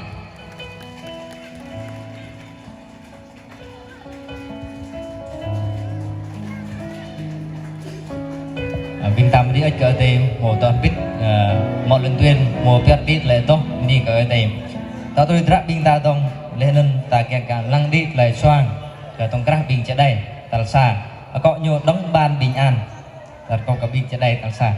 Ơ, ƀing ta mơni ơi kơ Ơi Adai hmâo tơlơi hơbĭt, ơ, hmâo lŏn tuen, hmâo pioh đĭ tơlơi adoh mơni kơ Ơi Adai. Ta tui dră ƀing ta dơ̆ng, laih anŭn ta kiăng kơ lăng đĭ tơlơi suang kơ tŏng krah ƀing čơđai tal sa. Akŏ ñu đŏng ƀan ƀing an. Ta rơkâo kơ ƀing čơđai tal sa.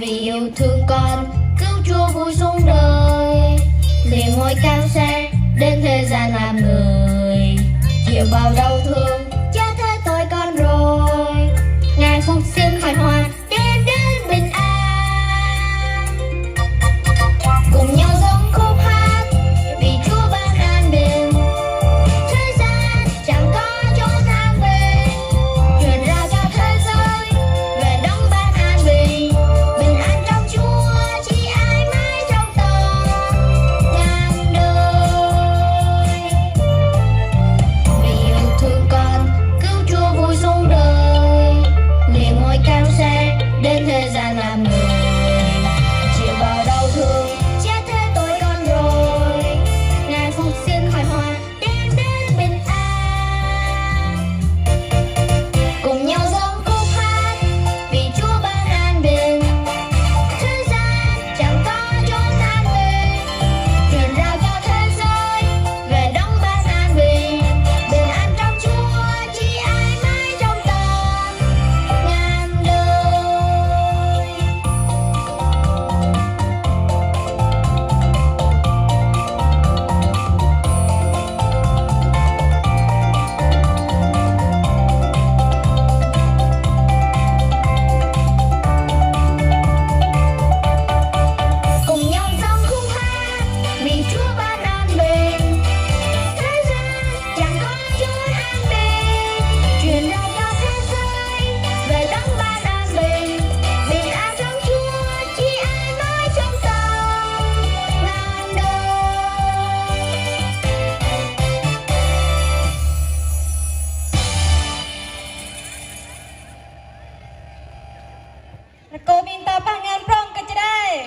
Vì yêu thương con, cứu Chúa vui sống đời, để ngôi cao xe đến thế gian làm người, chịu bao đau thương, chết thế tội con rồi, Ngài phục sinh khải hoàn, đem đến bình an. Cùng nhau dâng khúc hát, vì Chúa ban an bình. Thế gian chẳng có chốn an bình, truyền rao cho thế giới về đấng ban an bình. Bình an trong Chúa chỉ ai mãi trong tâm ngàn đời. Vì yêu thương con, cứu Chúa vui sống đời, để ngôi cao xe đến thế gian làm người, chịu bao đau thương, chết thế tội con rồi, Ngài phục sinh khải hoàn, đem đến bình an. Cùng nhau dâng khúc hát, vì Chúa ban an bình. Thế gian chẳng có chốn an bình, truyền rao cho thế giới về đấng ban an bình. Bình an trong Chúa chỉ ai mãi trong tâm ngàn đời. Cùng nhau dâng khúc hát, vì Chúa ban an bình. Thế gian chẳng có chốn an bình, truyền rao cho thế giới về đấng ban an bình. Bình an trong Chúa chỉ ai mãi trong tâm ngàn đời. Rơkâo ƀing ta pah tơngan prŏng kơ čơđai.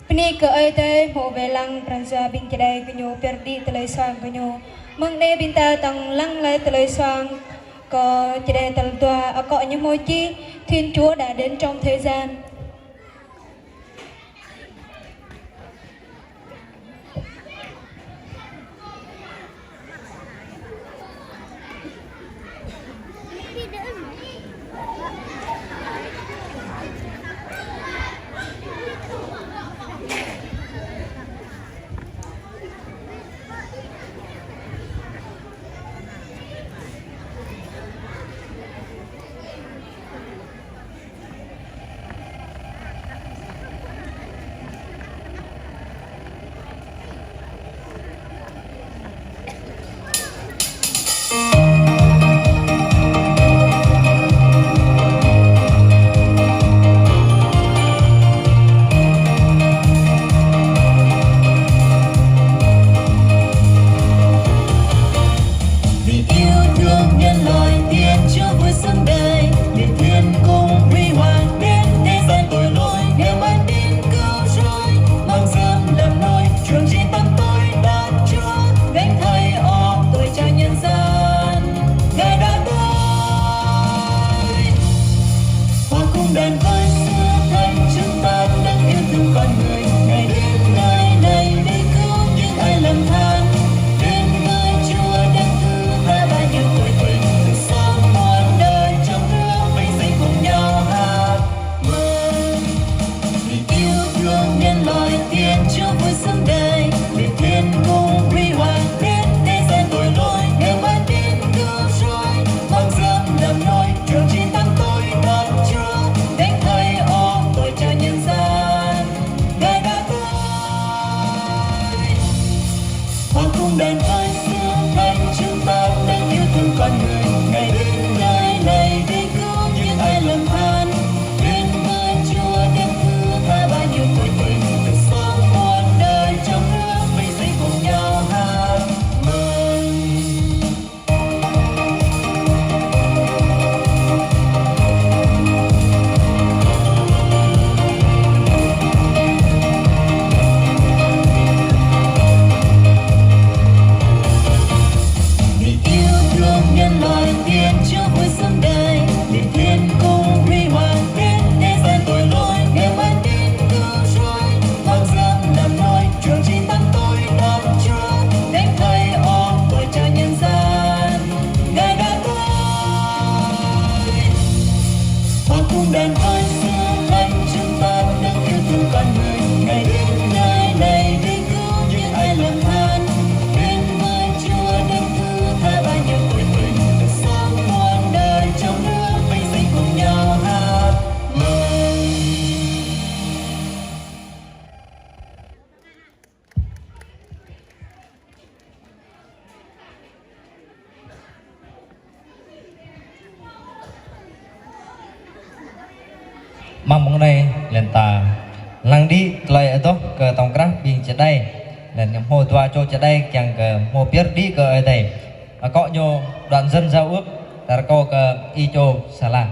Bơni kơ Ơi Adai hmâo wai lăng pran jua ƀing čơđai kơ ñu pơyơr đĭ tơlơi suang kơ ñu. Mơ̆ng anai ƀing ta dŏng lăng glaĭ tơlơi suang kơ čơđai tal dua, akŏ ñu hmâo čih Thiên Chúa đã đến trong thế gian. Phung đàn voi xưa ăn chúng ta đang kêu từ con người. Ngày đêm ngày này để cứu những ai lầm than. Đến với Chúa đấng thứ tha bao nhiêu tội lỗi. Sống muôn đời trong nước vinh danh cùng nhau hát mừng. Mơ̆ng mông anai lĕ ta lăng đĭ tơlơi adoh kơ tŏng krah ƀing čơđai. Lĕ ñu hmâo dua čô čơđai kiăng kơ hmâo pơyơr đĭ kơ Ơi Adai. Akŏ ñu đoạn dân giao ước, ta rơkâo kơ Y Čô Sa La.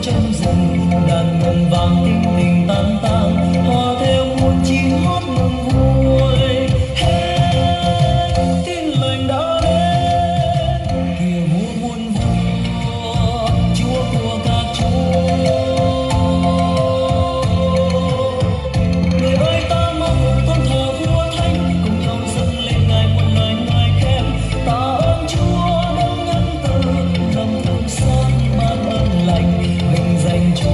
Trống rừng, đàn ngân vang tinh tinh tang tang, hòa theo muôn chim hót mừng vui. Hê, Tin Lành đã đến, kìa Vua muôn vua, Chúa của các chúa. Người ơi, ta mau cùng tôn thờ Vua Thánh, cùng nhau dâng lên Ngài muôn lời ngợi khen. Tạ ơn Chúa đấng nhân từ, lòng thương xót ban ơn lành, vinh danh Chúa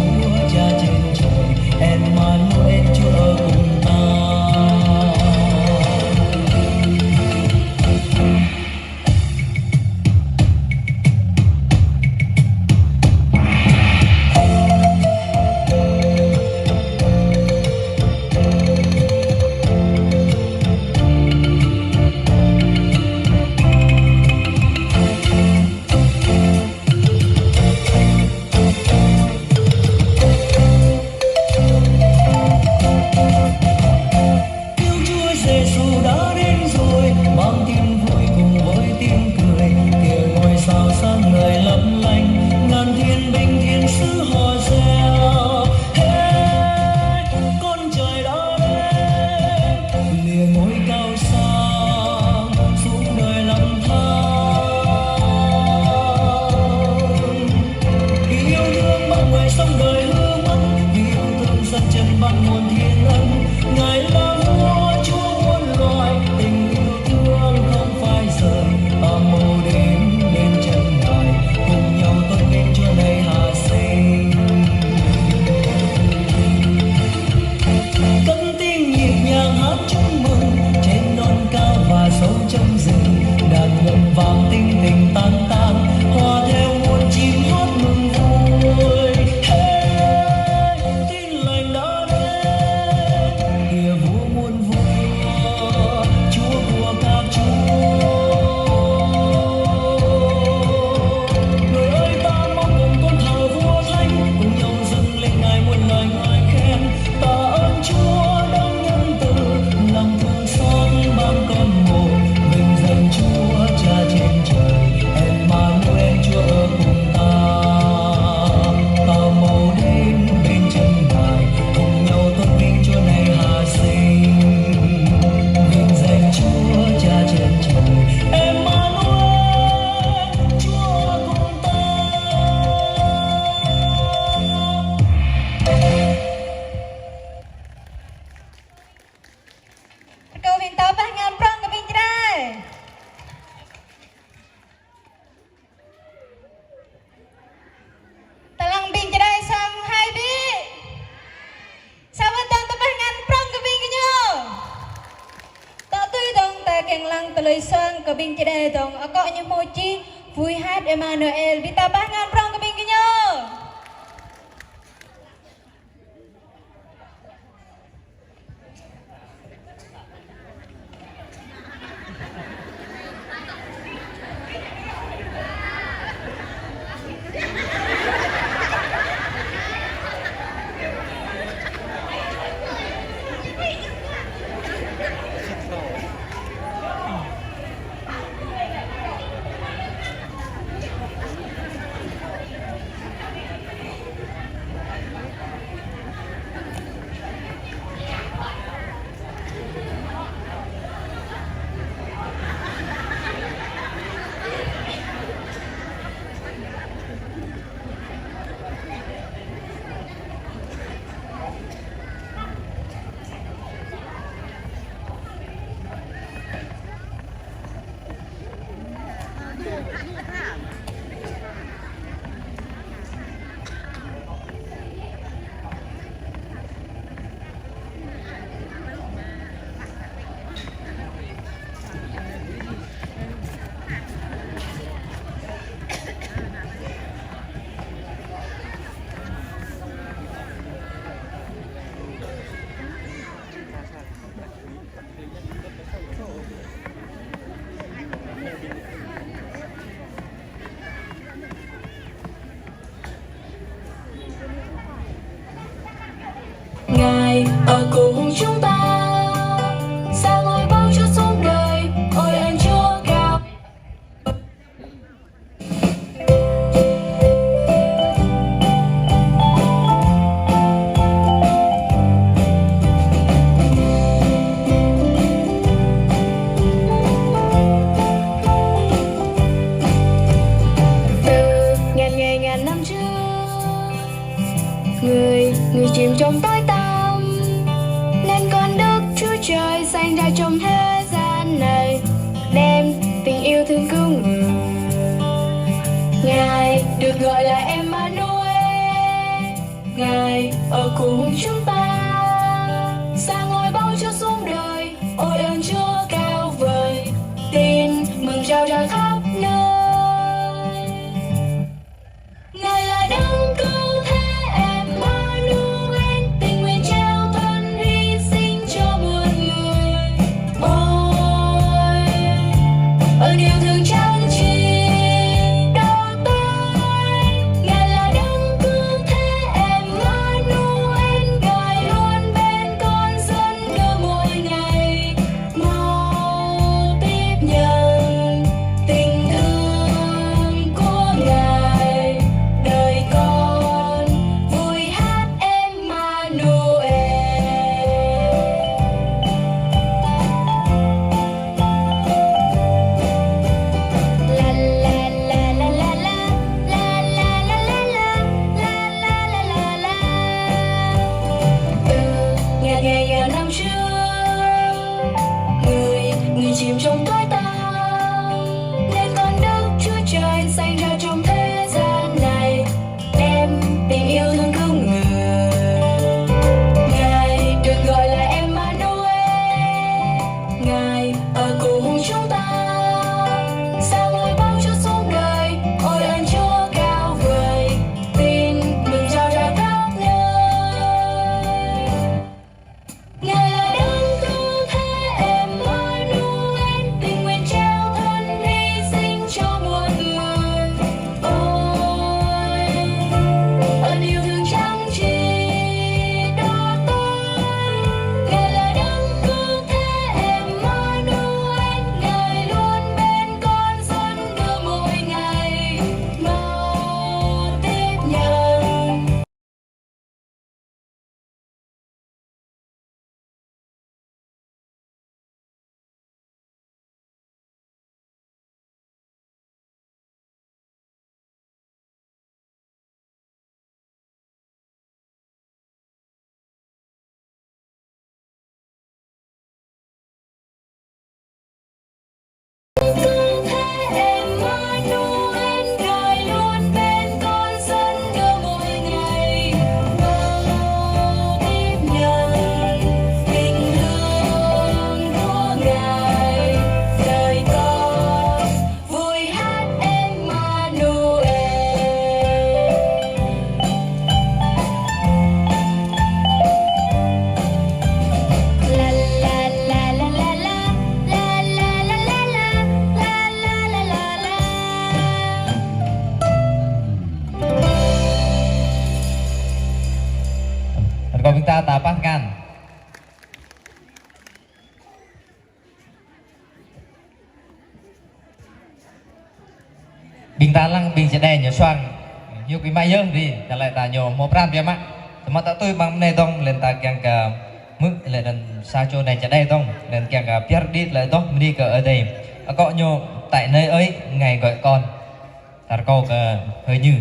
Cha trên trời, Emmanuel Chúa ở cùng ta. Cứu Chúa Giêsu đã đến rồi, mang tin vui cùng với tiếng cười, kìa ngôi sao sáng ngời lấp lánh, ngàn thiên binh thiên sứ hò reo. Hê, con Trời đã đến, lìa ngôi cao sang, xuống đời lăm thăm. Vì yêu thương bao người sống đời hư mất, vì yêu thương dâng chân ban muôn thiên ân. Ngài là Vua Chúa muôn loài, tình yêu thương không phai rời. Ta mau đến bên chân Ngài, cùng nhau tôn vinh Chúa nơi hạ sinh. Cất tiếng nhịp nhàng hát chúc mừng trên non cao và sâu trong rừng, đàn ngân vang tinh tinh tang tang, hòa theo muôn chim hót mừng vui. Hê, Tin Lành đã đến, kìa Vua muôn vua, Chúa của các chúa. Người ơi, ta mau cùng tôn thờ Vua Thánh, cùng nhau dâng lên Ngài muôn lời ngợi khen. Tạ ơn Chúa đấng nhân từ, lòng thương xót ban con một, vinh danh Chúa Cha trên trời, Emmanuel Chúa ở cùng ta. Ta mau đến bên chân Ngài, cùng nhau tôn vinh Chúa nơi hạ sinh. Vinh danh Chúa Cha trên trời, Emmanuel Chúa ở cùng ta. Rơkâo ƀing ta pơhiăp prŏng kơ ƀing čơđai. Tơlăng ƀing čơđai sang hai ƀĕ. Sa wơ̆t dơ̆ng ta pơhiăp prŏng kơ ƀing gơñu. Tŏ tui dơ̆ng ta kiăng lăng tơlơi sang kơ ƀing čơđai dơ̆ng, akŏ ñu hmâo čih vui hát Emmanuel, ƀing ta pơhiăp prŏng kơ ƀing gơñu. Ngài ở cùng chúng ta, sáng ngời báo Chúa sống đời, ôi ơn Chúa cao. Trong tối tăm, nên Con Đức Chúa Trời sanh ra trong thế gian này, đem tình yêu thương cứu người. Ngài được gọi là Emmanuel, Ngài ở cùng chúng ta. Sa ngôi báu Chúa xuống đời, ôi ơn Chúa cao vời, tin mừng rao ra khắp nơi. Ngài là Đấng Cứu Thế Emmanuel, tình nguyện trao thân hy sinh cho muôn người. Ôi, ơn yêu thương chẳng chỉ đo toan. Ngài là Đấng Cứu Thế Emmanuel, Ngài luôn bên con dân Ngài mỗi ngày. Mau tiếp nhận tình thương của Ngài, đời con vui hát Emmanuel. La, la, la, la, la, la. Từ ngàn ngày, ngàn năm trước, người, người chìm trong tối tăm, nên Con Đức Chúa Trời sanh ra trong thế gian này, đem tình yêu thương cứu người. Ngài được gọi là Emmanuel, Ngài ở cùng chúng ta. Sa ngôi báu Chúa xuống đời, ôi ơn Chúa cao vời, tin mừng rao ra khắp nơi. Ngài là Đấng Cứu Thế Emmanuel, tình nguyện trao thân hy sinh cho muôn người. Ôi, ơn yêu thương chẳng chỉ đo toan. Ngài là Đấng Cứu Thế Emmanuel, Ngài luôn bên con dân Ngài mỗi ngày. Mau tiếp nhận. Vui hát Emmanuel. La, la, la, la, la, la. Rơkâo ƀing ta ta pah tơngan. Ƀing ta lăng ƀing čơđai ñu suang. Ñu kơ mă yơh ri, tơlơi ta ñu hmâo pran biă mă. Tơma ta tui mơ̆ng anai dong, lĕn ta kiăng kơ hmư̆ lĕ anŭn sa čô anai čơđai dong, lĕn kiăng kơ pơyơr đĭ tơlơi adoh bơni kơ Ơi Adai. Akŏ ñu: Tại nơi ấy Ngài gọi con. Ta rơkâo kơ hơi ñu.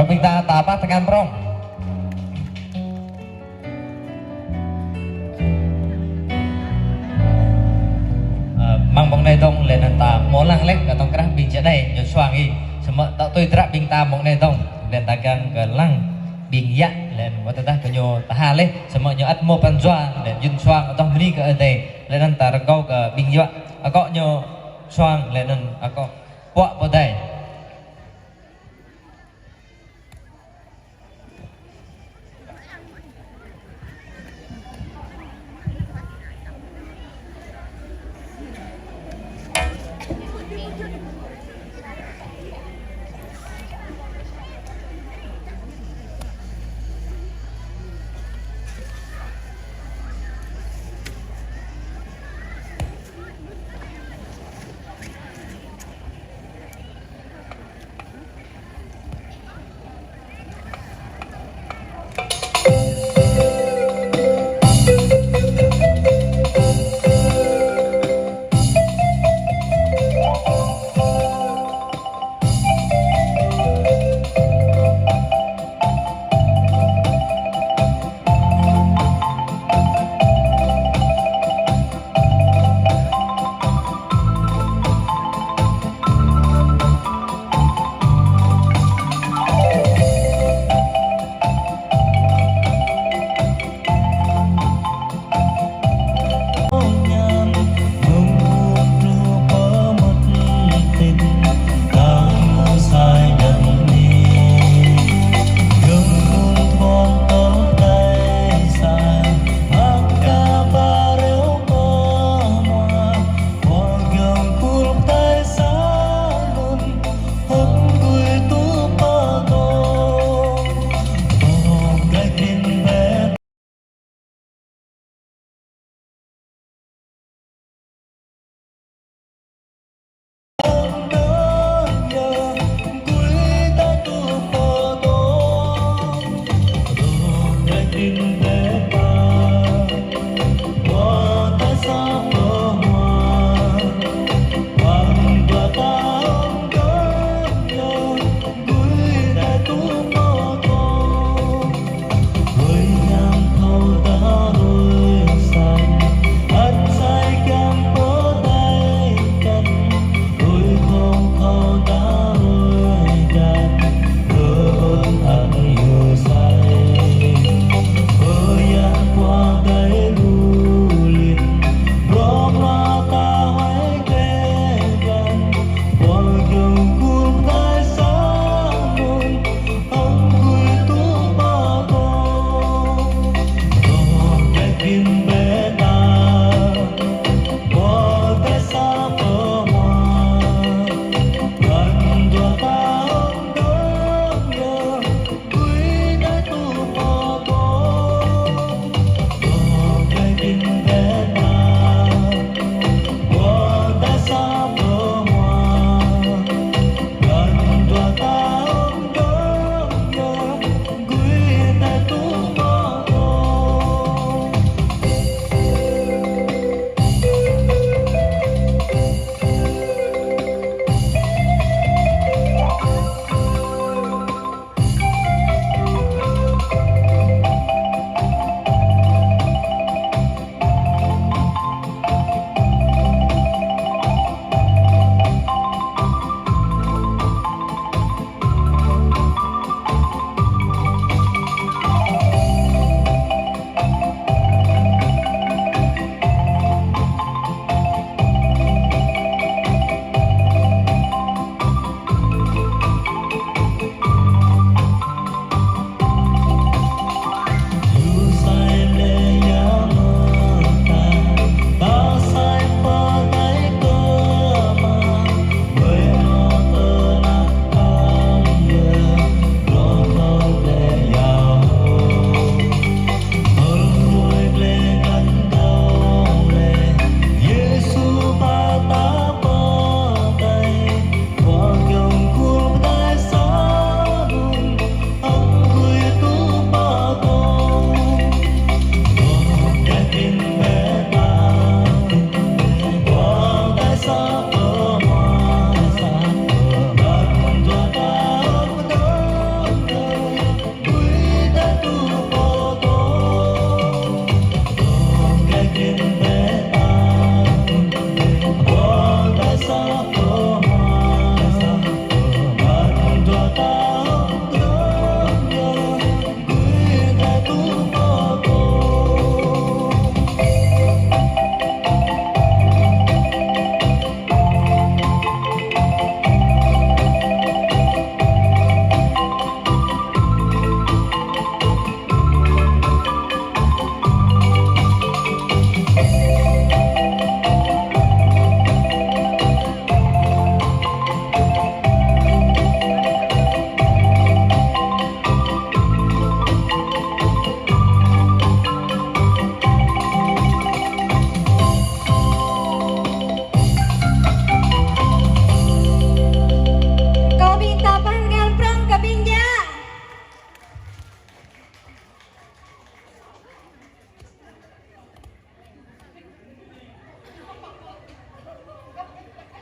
Ƀing ta ta pah tơngan prŏng. Ơ, mơ̆ng ƀong anai dơ̆ng, laih anŭn ta hmâo lăng laih kơ tŏng krah ƀing čơđai ñu suang ih. Samơ̆ ta tui dră ƀing ta mơ̆ng anai dơ̆ng, laih anŭn ta kiăng kơ lăng ƀing yă, laih anŭn wơ̆t tơdah kơ ñu tơha laih, samơ̆ ñu ăt hmâo pran jua, laih anŭn yun suang adoh bơni kơ Ơi Adai, laih anŭn ta rơkâo kơ ƀing yă, akŏ ñu suang, laih anŭn akŏ puă pơdai.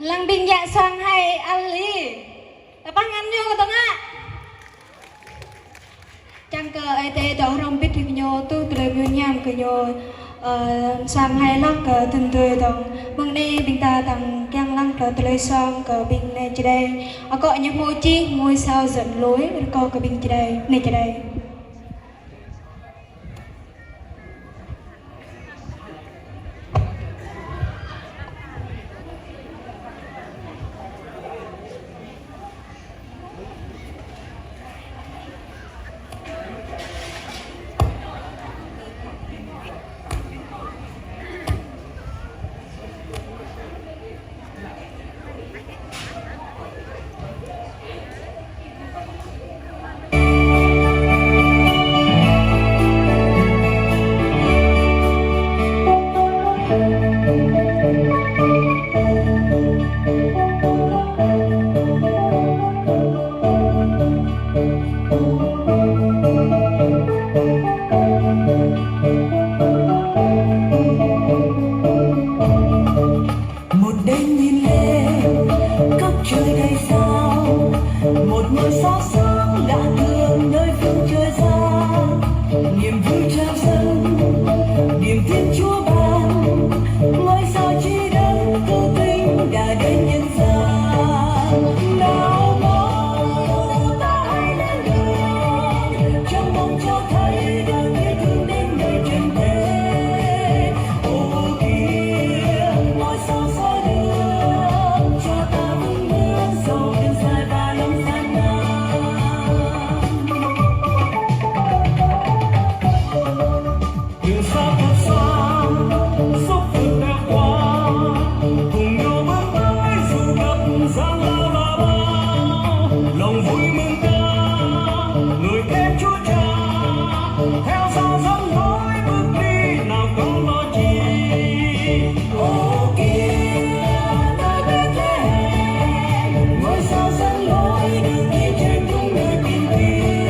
Lăng ƀing djă sang hai ăl ih. Tơpă ngăn ñu kơ tơngă. Čang kơ Ơi Adai dŏ hrŏm hơbĭt kơ ñu, tŭ tơlơi mơñam kơ ñu, ơ, sang hai lăng kơ tơdơi dong. Mơ̆ng anai ƀing ta tăng kiăng lăng kơ tơlơi sang kơ ƀing anai čơđai. Akŏ ñu hmâo čih ngôi sao dẫn lối, rơkâo kơ ƀing čơđai, anai čơđai. Một đêm nhìn lên khắp trời đầy sao, một ngôi sao sáng lạ thường nơi phương trời xa. Niềm vui trào dâng, niềm tin Chúa ban, ngôi sao Chi Đấng Cứu Tinh đã đến nhân gian. Nào mau ta hãy lên đường, trong mong cho thấy Đấng yêu thương đến nơi trần thế. Ô kìa, ngôi sao soi đường, cho ta vững bước dầu đường dài và lòng gian nan. Đường xa thật xa, dốc thật đẹp quá, cùng nhau bước tới dù gặp gian lao là bao. Lòng vui mừng ca, ngợi khen Chúa Cha, theo dõi dòng lối bước đi nào có lo chi. Ô kìa, nơi Bethlehem, ngôi sao dẫn lối, Đức Thiên Trên tung nơi tìm kiếm.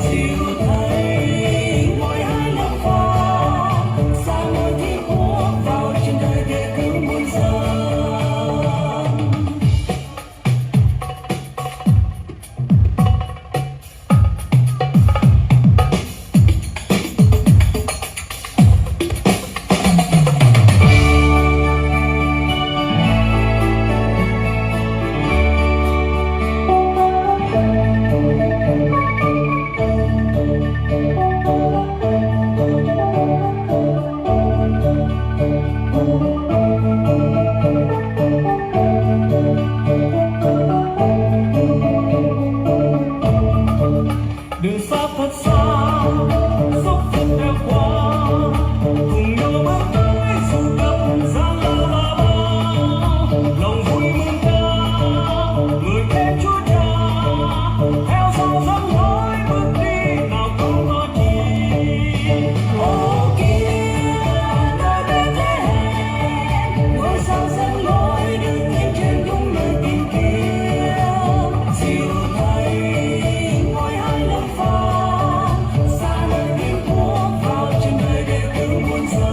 Dìu thầy ngôi hai lăng pha, xa ngôi Thiên Quốc vào trên đời để cứu muôn dân. Đường xa thật xa, dốc thật đẹp quá, cùng nhau bước tới dù gặp gian lao là bao. Lòng vui mừng ca, ngợi khen Chúa Cha, theo dõi dòng lối bước đi nào có lo chi. Ô kìa, nơi Bethlehem, ngôi sao dẫn lối, Đức Thiên Trên tung nơi tìm kiếm. Dìu thầy ngôi hai lăng pha, xa nơi Thiên Quốc vào trên đời để cứu muôn dân.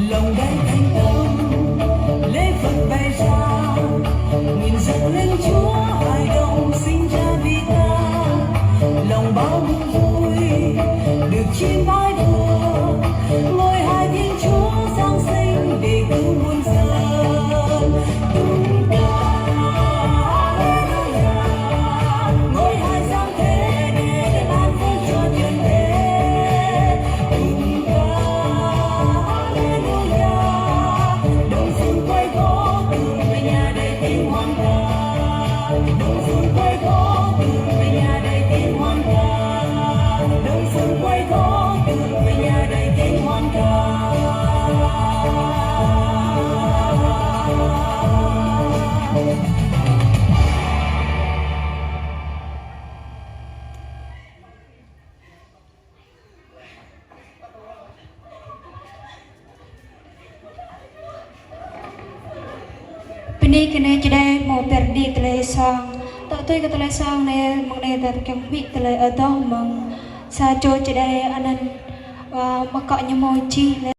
Lòng đầy thành tâm, lễ vật bày ra, nguyện dâng lên Chúa hài đồng sinh ra vì ta. Lòng bao mừng vui, được chiên bái vua, ngôi hài Thiên Chúa giáng sinh để cứu muôn dân. Tùng ca, Hallelujah, ngôi hài giáng thế để ban phước cho trần thế. Tùng ca, Hallelujah, đông phương quay gót, tùng về nhà đầy tiếng hoan ca. Đông phương quay gót, tùng về nhà đầy tiếng hoan ca. Đông phương quay gót, tùng về nhà đầy tiếng hoan ca. Bơni kơ anai čơđai hmâo pơrơđah tơlơi sang. Tŏ tui kơ tơlơi sang anai, mơ̆ng anai ta kiăng hmư̆ tơlơi adoh mơ̆ng sa čô čơđai anăn Ơ, mơ̆ kơ ñu mơ̆ či lĕ.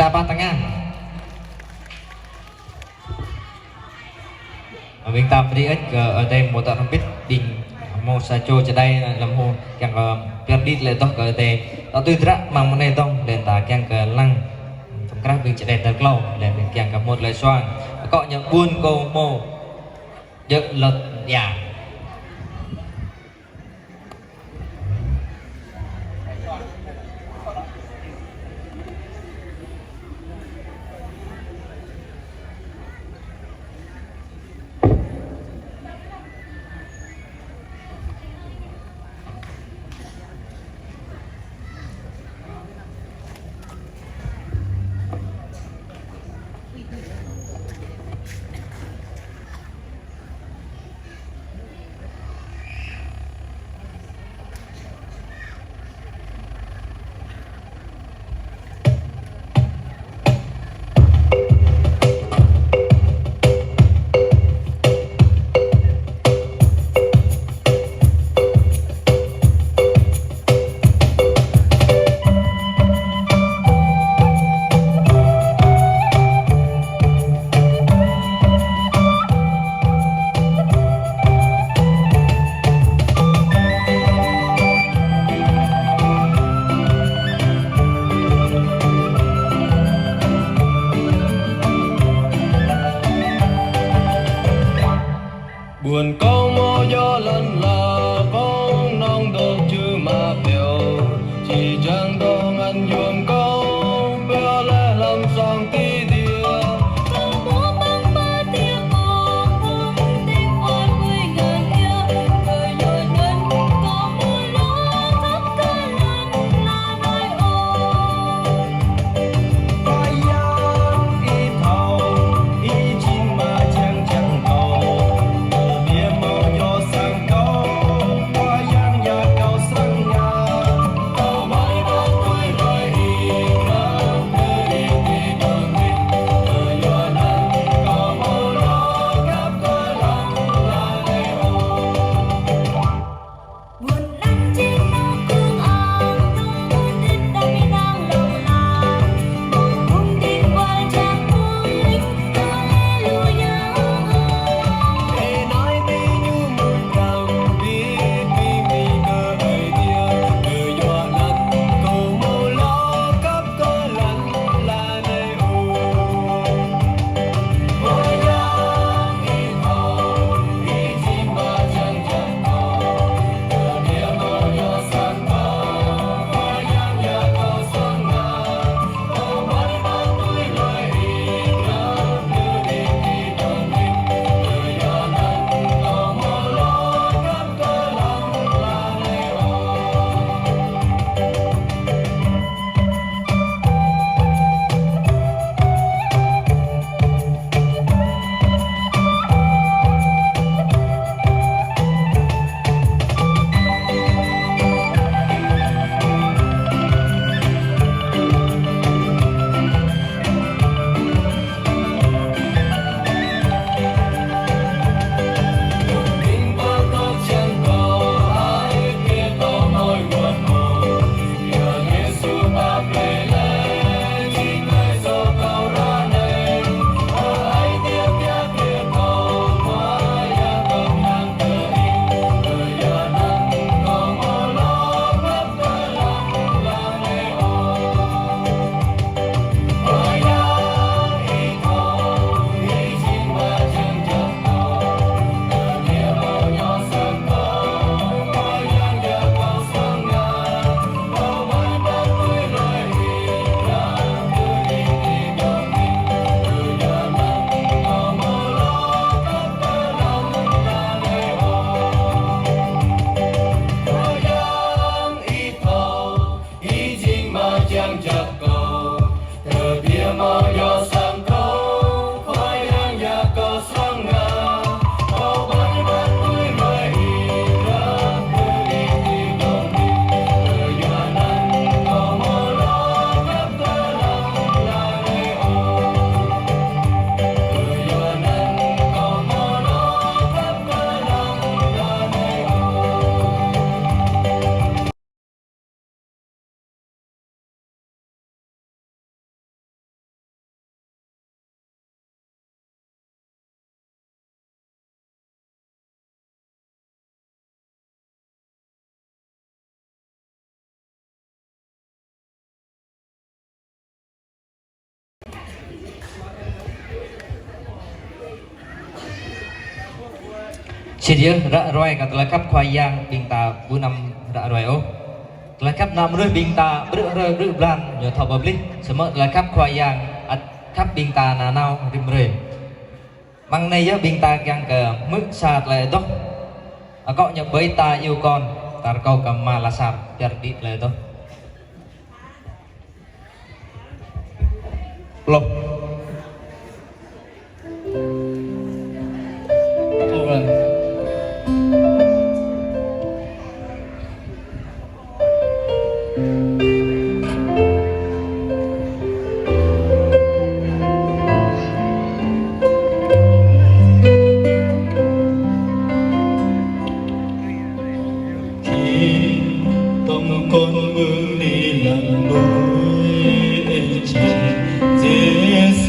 Ta pah tơngan. Ƀing ta pơđĭ ĕč kơ Ơi Adai hmâo tŏ hrŏm hơbĭt, ƀing hmâo sa čô čơđai lăm hmâo kiăng kơ pơyơr đĭ lĕ dŏ kơ Ơi Adai. Tŏ tui dră mơ̆ng mơnai dŏng, lĕ ta kiăng kơ lăng tơm krah ƀing čơđai tal klâo, lĕ ƀing kiăng kơ hmâo tơlơi suang. Akŏ ñu ƀuôn kâo hmâo djơ̆ lŏt ia. Ƀuôn kâo hmâo djơ̆ lŏn ala, kông nong dŏ čư̆ mă pioh, či čang dŏ ngăn yuôm kâo, pioh laih lăm sang ti điê. Kâo hmâo ƀăng ba tiê kâo, kông tĕng kuat ƀui ngăn ia, kơ yua anŭn kâo hmâo lŏ khăp kơ lŏn ala anai ôh. Khua Yang ih thâo, ih jing mă jang jang kâo, kơ biă mâo djơ̆ sang kâo, Khua Yang djă kâo srăng ngă. Sĭt yơh ră ruai kơ tơlơi khăp Khua Yang ƀing ta ƀu anăm ră ruai ôh. Tơlơi khăp ană mơnuih ƀing ta ƀrư̆ hrơi ƀrư̆ blan ñu thâo pơplih, samơ̆ tơlơi khăp Khua Yang ăt khăp ƀing ta nanao rĭm hrơi. Mơ̆ng anai yơh ƀing ta kiăng kơ hmư̆ sa tơlơi adoh. Akŏ ñu ƀơi ta iâu kon, ta rơkâo kơ Ama Lasar pơyơr đĭ tơlơi adoh. Pluh. Khi tong kon bưng đi lăng đôi ê chi, Giê-xu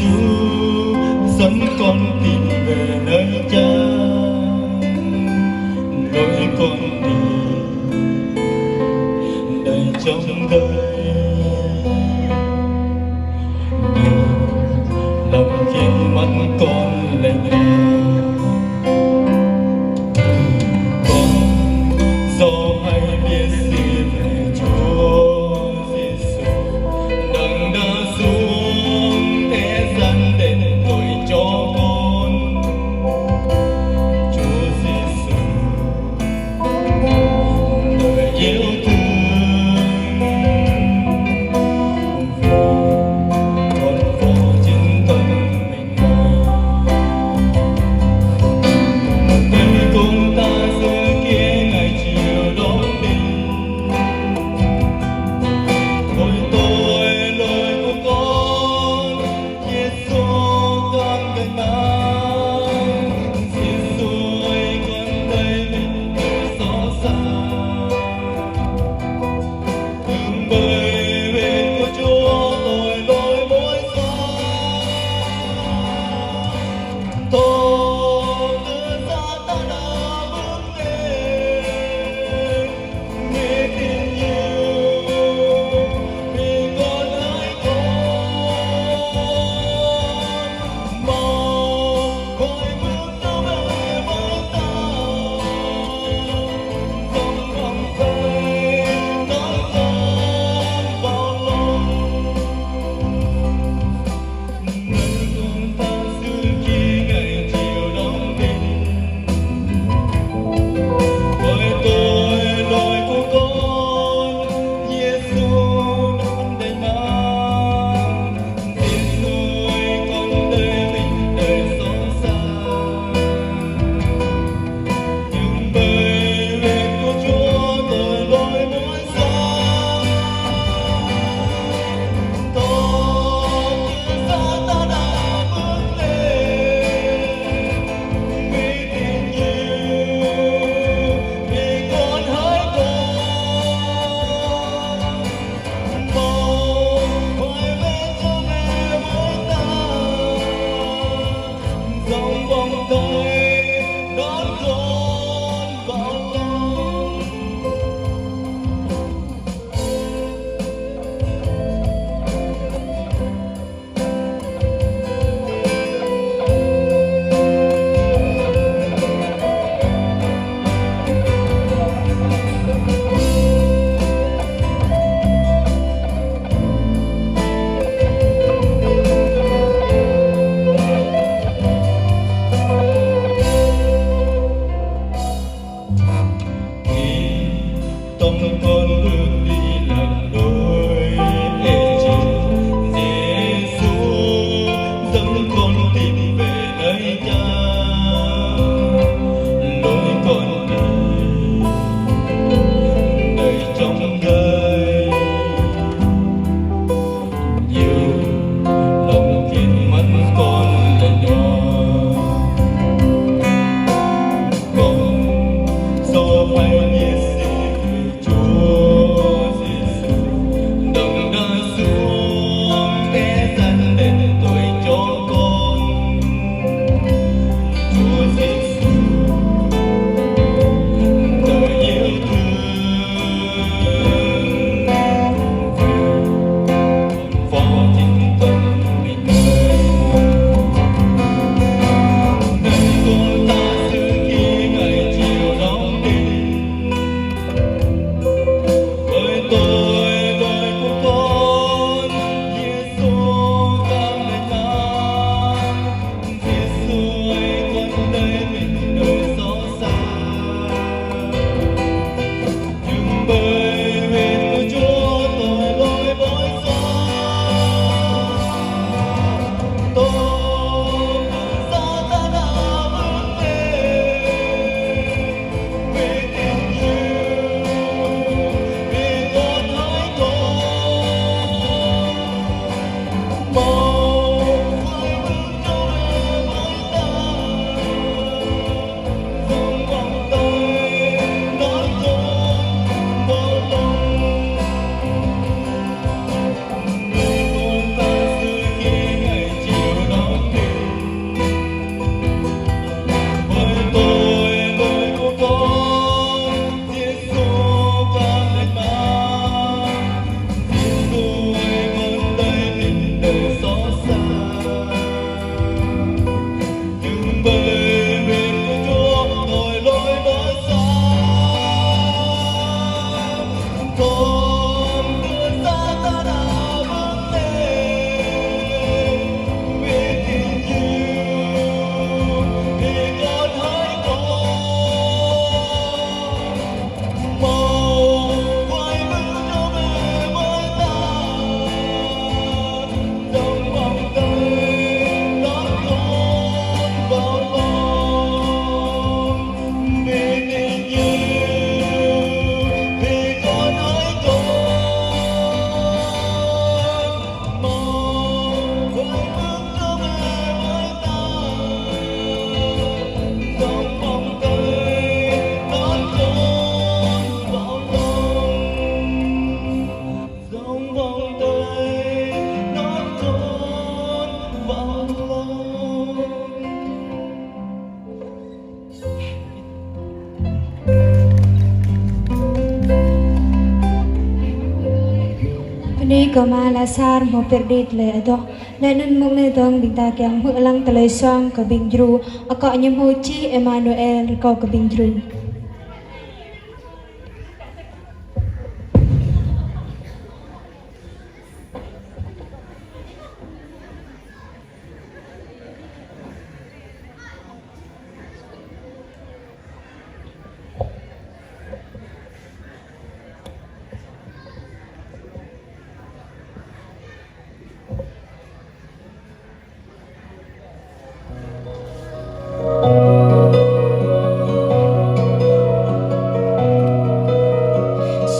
Mari kơ Ama Lasar hmâo pơrơđi tơlơi adoh, laih anŭn mơ̆ng anai dơ̆ng ƀing ta kiăng hmư̆ lăng tơlơi suang kơ ƀing djru, akŏ ñu hmâo čih Emanuel rơkâo kơ ƀing djru.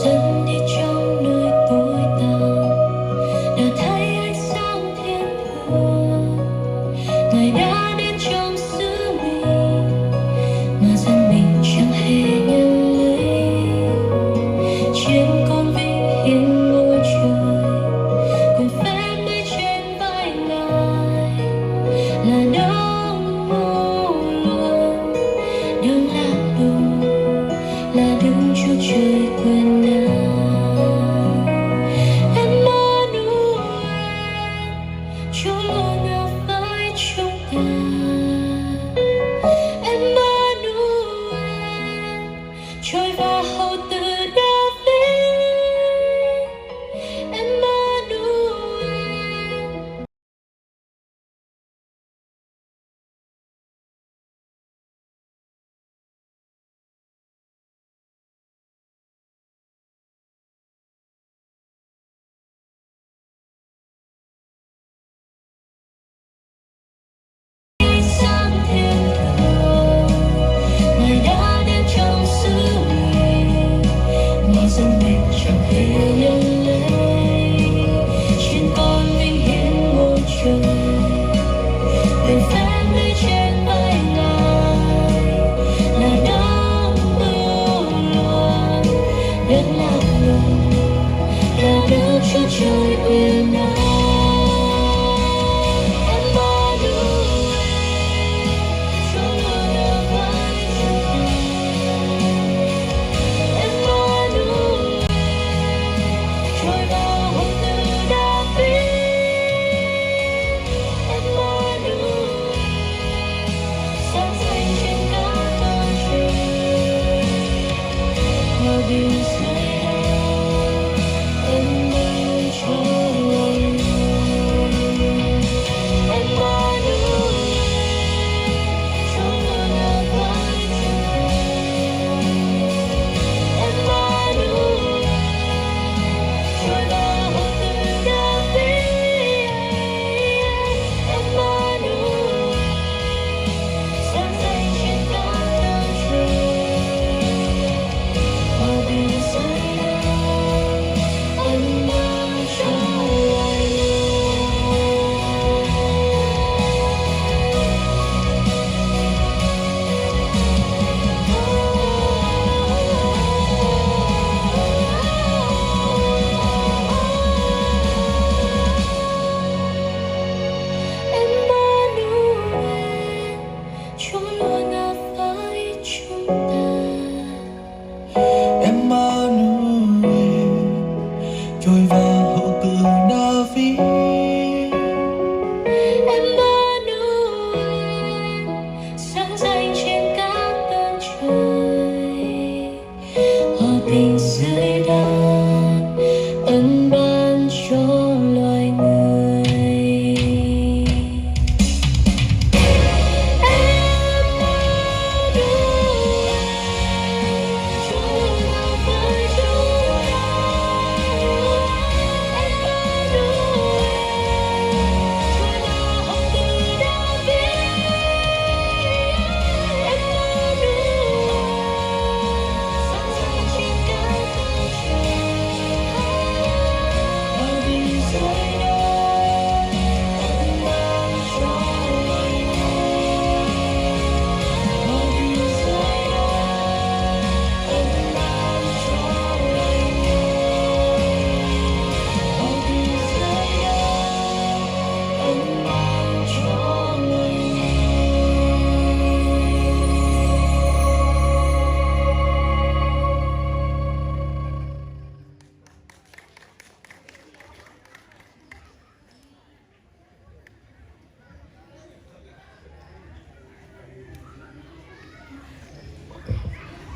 Dân đi trong nơi tối tăm, đã thấy ánh sáng thiên thượng. Ngài đã đến trong xứ mình, mà dân mình chẳng hề nhận lấy. Trên con vinh hiên ngôi trời, quyền phép mây trên vai Ngài, là đấng mưu luân, đấng lạ lùng, là Đức Chúa Trời quyền năng. Emmanuel, Chúa luôn ở với chúng ta. Emmanuel, Chúa và hậu từ David. Emmanuel. Sáng thiên thượng, Ngài đã đến trong xứ mình, mà dân mình chẳng thể nhận lấy. Trên con vinh hiên ngôi trời, quyền phép mây trên vai Ngài, là đấng mưu luân, đấng lạ lùng, là Đức Chúa Trời quyền năng. Emmanuel, Chúa luôn ở với chúng ta. Emmanuel,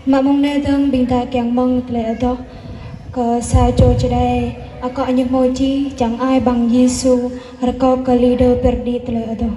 Mă mơ̆ng anai dơ̆ng ƀing ta kiăng mơ̆ng tơlơi adoh kơ sa čô čơđai, akŏ ñu hmâo čih: Čang ai ƀăng Yêsu, rơkâo kơ lir pơđĭ tơlơi adoh.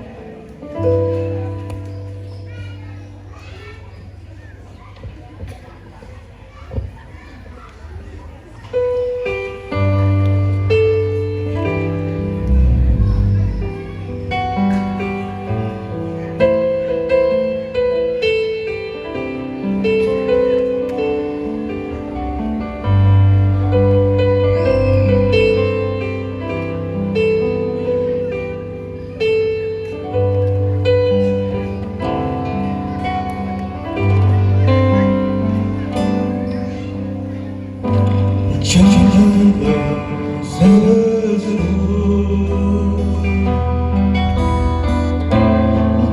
Čang ai ƀăng Yêsu,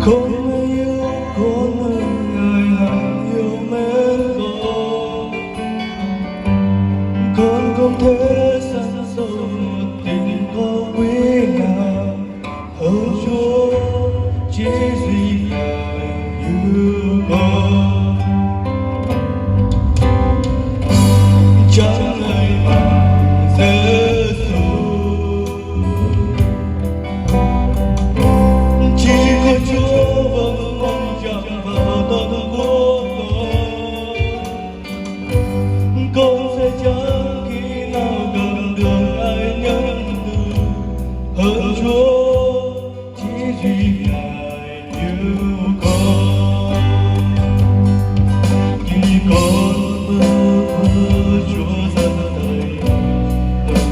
Khŏm Ñu iâu kơ kŏn mơ̆ng Ngơi hăng iâu mến kŏn. Kŏn không thể sẵn sàng một tình có quý ngài. Hơn Chúa chỉ duy Ngài như con. Chẳng ai bằng Giêsu. Chỉ có Chúa vẫn mong chạm vào tâm của con. Con sẽ chẳng khi nào cảm được ai nhân từ hơn Chúa. Chỉ duy Ngài như con, chỉ con mơ ước Chúa dâng đầy tình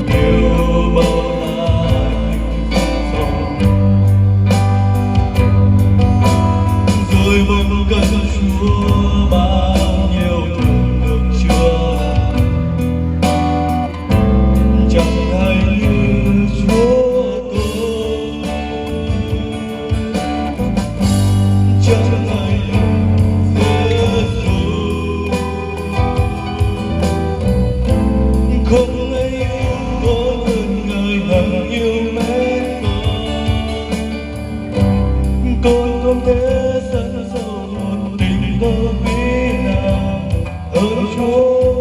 yêu bao la như dòng sông. Rồi bóng cánh Chúa bao nhiêu thương được Chúa. Chẳng ai như Chúa tôi, chẳng ai như Giêsu. Không ai yêu con hơn Ngài hằng yêu mến con. Con không thể sẵn sàng một tình yêu quý ngài hơn Chúa,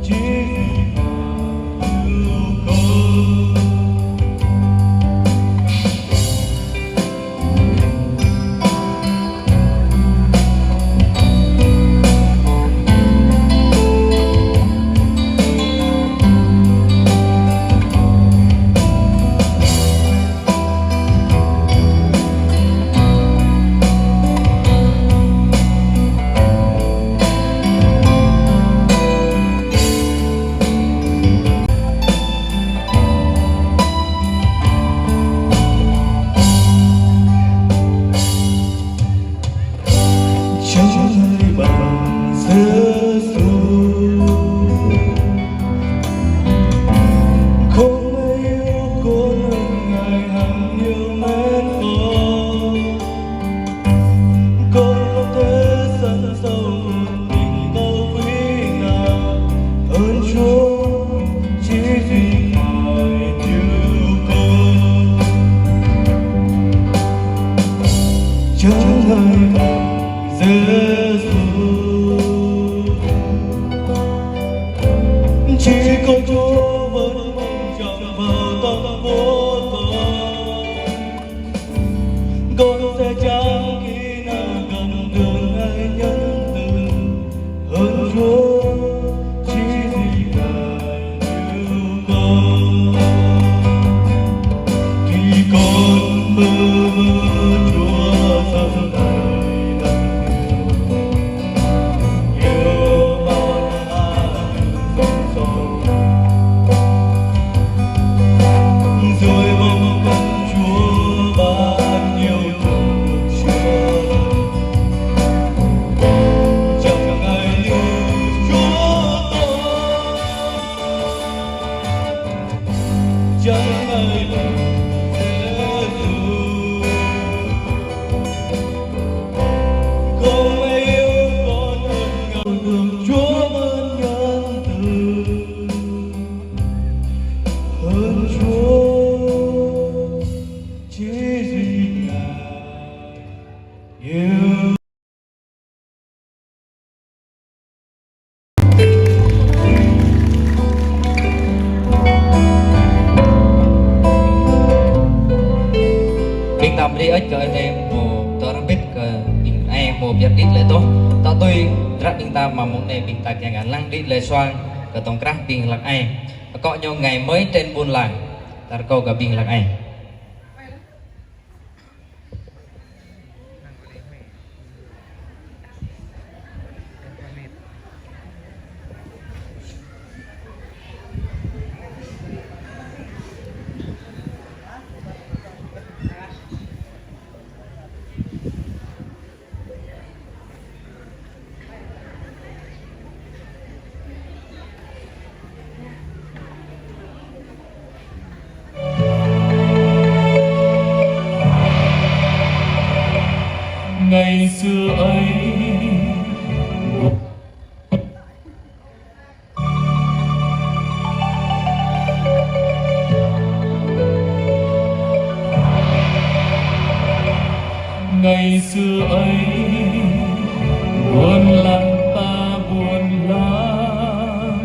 chỉ vì Ngài yêu con. Chẳng ai bằng Giêsu. Không ai yêu con hơn Ngài hằng yêu mến con. Con không thể sẵn sàng một tình yêu quý ngài hơn Chúa, chỉ duy Ngài như con. Chẳng ai bằng Giêsu. Chỉ có Chúa vẫn mong chạm vào tâm của con. Con sẽ chẳng khi nào cảm được ai nhân từ hơn Chúa, chỉ duy Ngài như con. Khi con mơ ước Chúa dâng đầy tình yêu. Không ai yêu con hơn Ngài, Chúa vẫn nhân từ hơn Chúa, chỉ duy Ngài yêu. Tŏ, tŏ tui, dră ƀing ta mă mông anai ƀing ta kiăng kơ lăng đĭ lĕ suang, kơ tŏng krah ƀing hlăk ai. Akŏ ñu ngày mới trên buôn làng, ta rơkâo kơ ƀing hlăk ai. Ngày xưa ấy, ngày xưa ấy, buôn làng ta buôn lắm,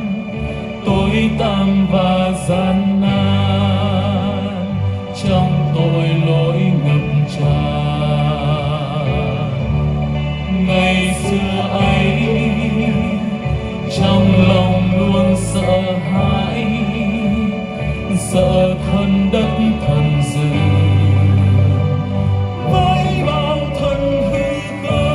tối tăm và gian nan, trong tội lỗi ngập tràn. Ngày xưa ấy, trong lòng luôn sợ hãi, sợ thần đất thần rừng với bao thần hư không.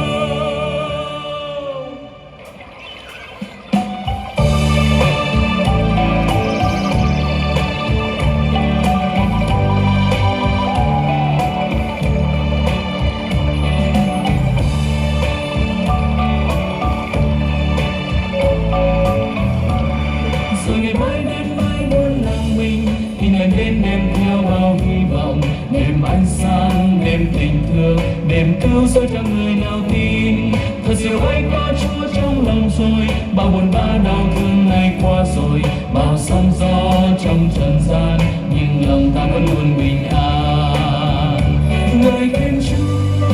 Rồi ngày mới đến với buôn làng mình, tin lành đến đem theo bao hy vọng, đem ánh sáng, đem tình thương, đem cứu rỗi cho người nào tin. Thật diệu ấy có Chúa trong lòng rồi, bao buồn bã đau thương ngày qua rồi, bao sóng gió trong trần gian, nhưng lòng ta vẫn luôn bình an. Người khen Chúa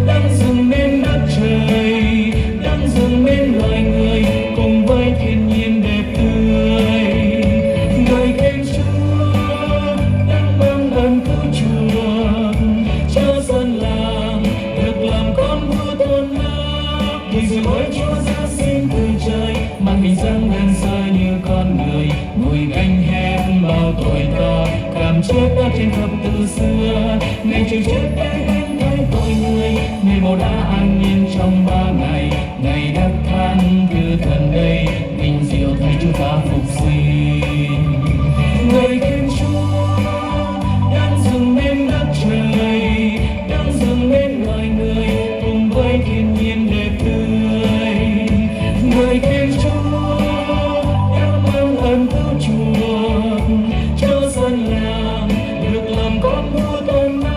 đang dâng nên đất trời, đang dâng nên loài người cùng với thiên nhiên đẹp tươi. Người khen Chúa đang ban ơn cứu chuộc cho dân làng được làm con vua thôn làng. Vì sự ơn Chúa giáng sinh từ trời, mang hình dáng đơn sơ như con người, vùi gánh hết bao tội ta, cam chết đã trên thập tự xưa. Ngày chịu chết để gánh thay tội người, người mộ đã an nhiên trong ba ngày. Ngày đất than thứ thần đây, vinh diệu thấy Chúa ta phục sinh. Người khen Chúa đang dâng nên đất trời, đang dâng nên loài người cùng với thiên nhiên đẹp tươi. Người khen Chúa đang ban ơn cứu chuộc cho dân làng được làm con vua thôn làng.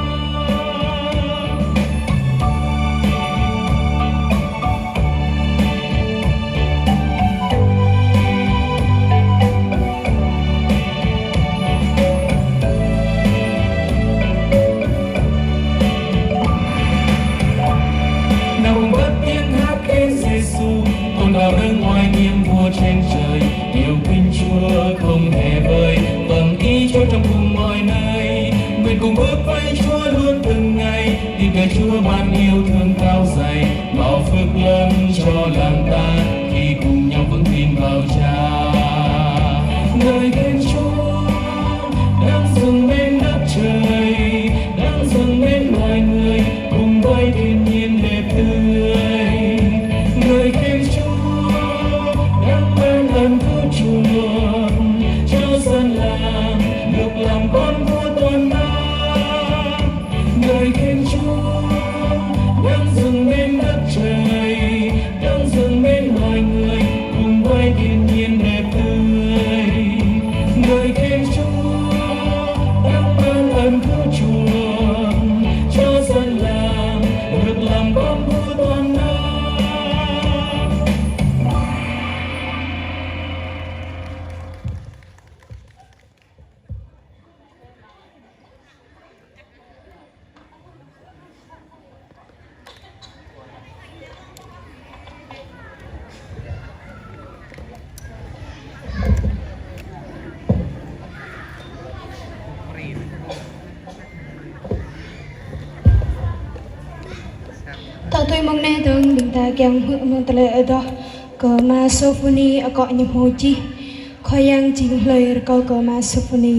Mơ̆ng anai dơ̆ng ƀing ta kiăng hmư̆ mơ̆ng tơlơi adoh kơ Ama Sôphôni akŏ ñu hmâo čih: Khua Yang jing hlơi rơkâo kơ Ama Sôphôni.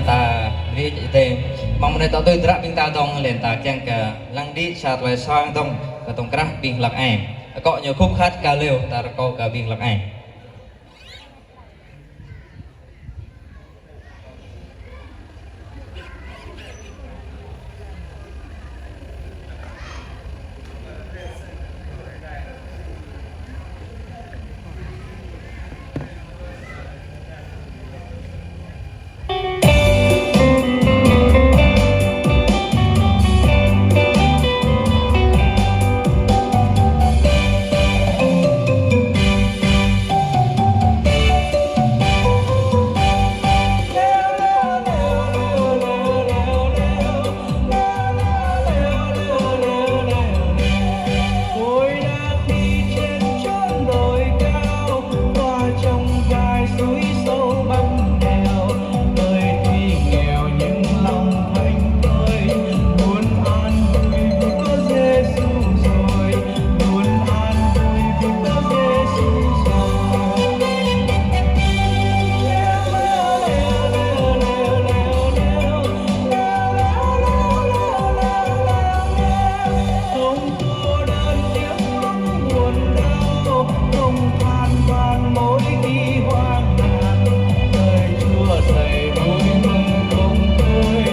Ta ri či tơm. Mơ̆ng anai tŏ tui dră ƀing ta dŏng, lĕ ta kiăng kơ lăng đĭ sa tơlơi suang dŏng kơ tŏng krah ƀing hlăk ai. Akŏ ñu khŭp khăt kơ leo, ta rơkâo kơ ƀing hlăk ai. Ôi, đang đi trên chốn đồi cao, qua trong gai suối sâu băng đèo, nơi tuy nghèo nhưng lòng thảnh thơi, luôn an vui vì có Giêsu rồi, luôn an vui vì có Giêsu rồi. Không cô đơn những lúc buồn đau, không than vãn mỗi khi hoang mang. Lời Chúa dạy vui mừng cùng tôi,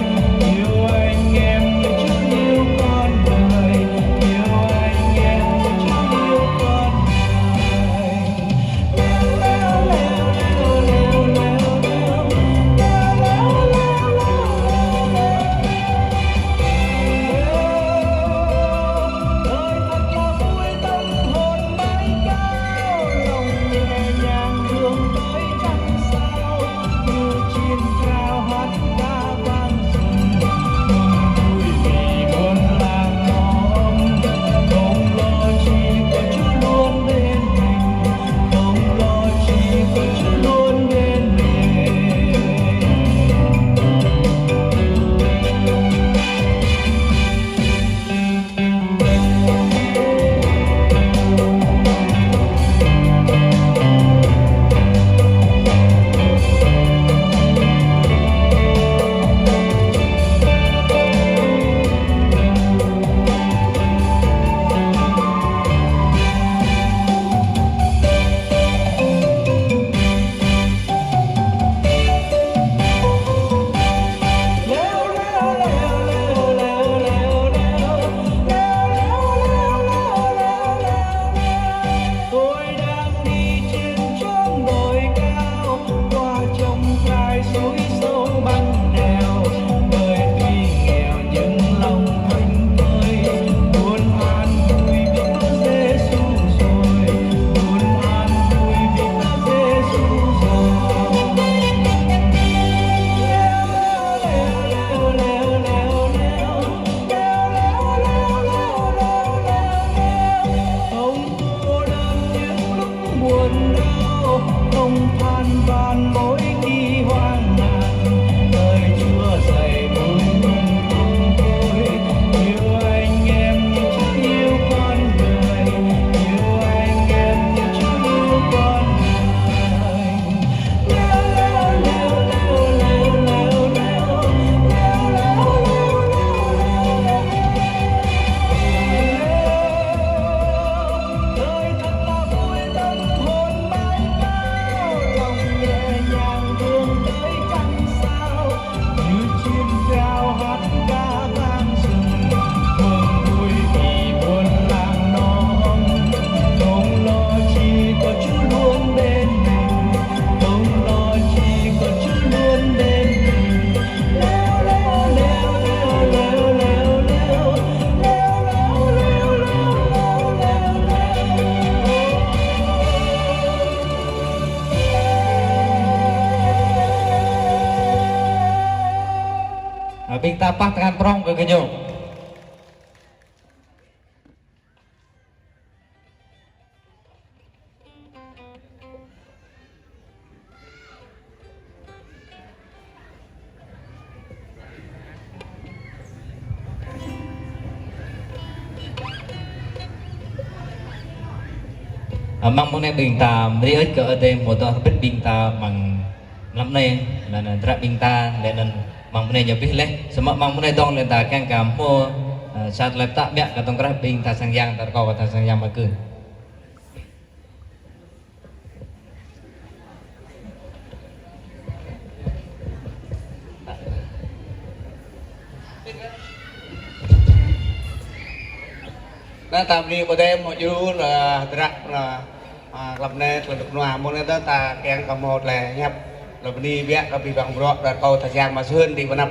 yêu anh em như Chúa yêu con người, yêu anh em như Chúa yêu con người. Tôi đang đi trên chốn đồi cao, qua trong gai suối sâu băng đèo. Đời tuy nghèo nhưng lòng thảnh thơi, luôn an vui vì có Giêsu rồi, luôn an vui vì có Giêsu rồi. Không cô đơn những lúc buồn đau, không than vãn mỗi khi hoang mang. Lời Chúa dạy vui mừng cùng tôi, yêu anh em như Chúa yêu con người, yêu anh em như Chúa yêu con người. Ơ, ƀing ta pah tơngan prŏng kơ gơñu. Ơ, mơ̆ng mơ̆ng anai ƀing ta mơri ơi kơ Ơi Adai mơ̆ tơlơi hơbĭt ƀing ta mơ̆ng Mlam anai, lĕ anŭn hơdră ƀing ta, lĕ anŭn mơ̆ng mơnai ñu abih laih, samơ̆ mơ̆ng mơnai dơ̆ng lĕ ta kiăng kơ hmâo, ơ, sa tơlơi pơtă biă kơ tŏng krah ƀing tha sang yang, ta rơkâo kơ tha sang yang mơkưn. Anŭn ta bơni kơ Ơi Adai mơ̆ djru lĕ hơdră lĕ, a, klăm anai tơlơi rơnŭk rơnua mơ̆ng anai ta kiăng kơ hmâo tơlơi hiăp lĕ bơni biă kơ abih bang bruă lĕ rơkâo tha sang mă sưn đĭ pơ anăp.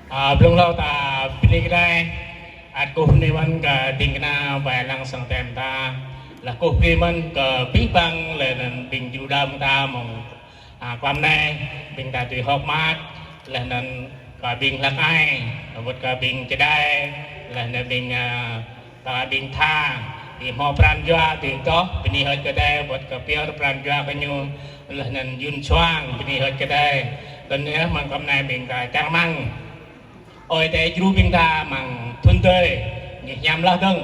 A, blung hlâo ta bơni kơ Ơi Adai, ăt kơkuh bơni mơ̆n kơ ding kơna wai lăng sang tơm ta, laih kơkuh bơni mơ̆n kơ abih bang lĕ anŭn ƀing djru đaŏ ta mơ̆ng a, klăm anai, ƀing ta tui hơ̆k mơak, laih anŭn kơ ƀing hlăk ai, wơ̆t kơ ƀing čơđai, laih anŭn ƀing, a, ta ƀing tha, ƀing hmâo pran jua, ƀing tŏh, bơni hơơč kơ Ơi Adai, wơ̆t kơ pơyơr pran jua kơ ñu, laih anŭn yun suang, bơni hơơč kơ Ơi Adai. Tơl anŭn mơ̆ng klăm anai ƀing ta čang rơmang Ơi Adai djru ƀing ta mơ̆ng thŭn tơi, ñu hiam lŏh dơ̆ng.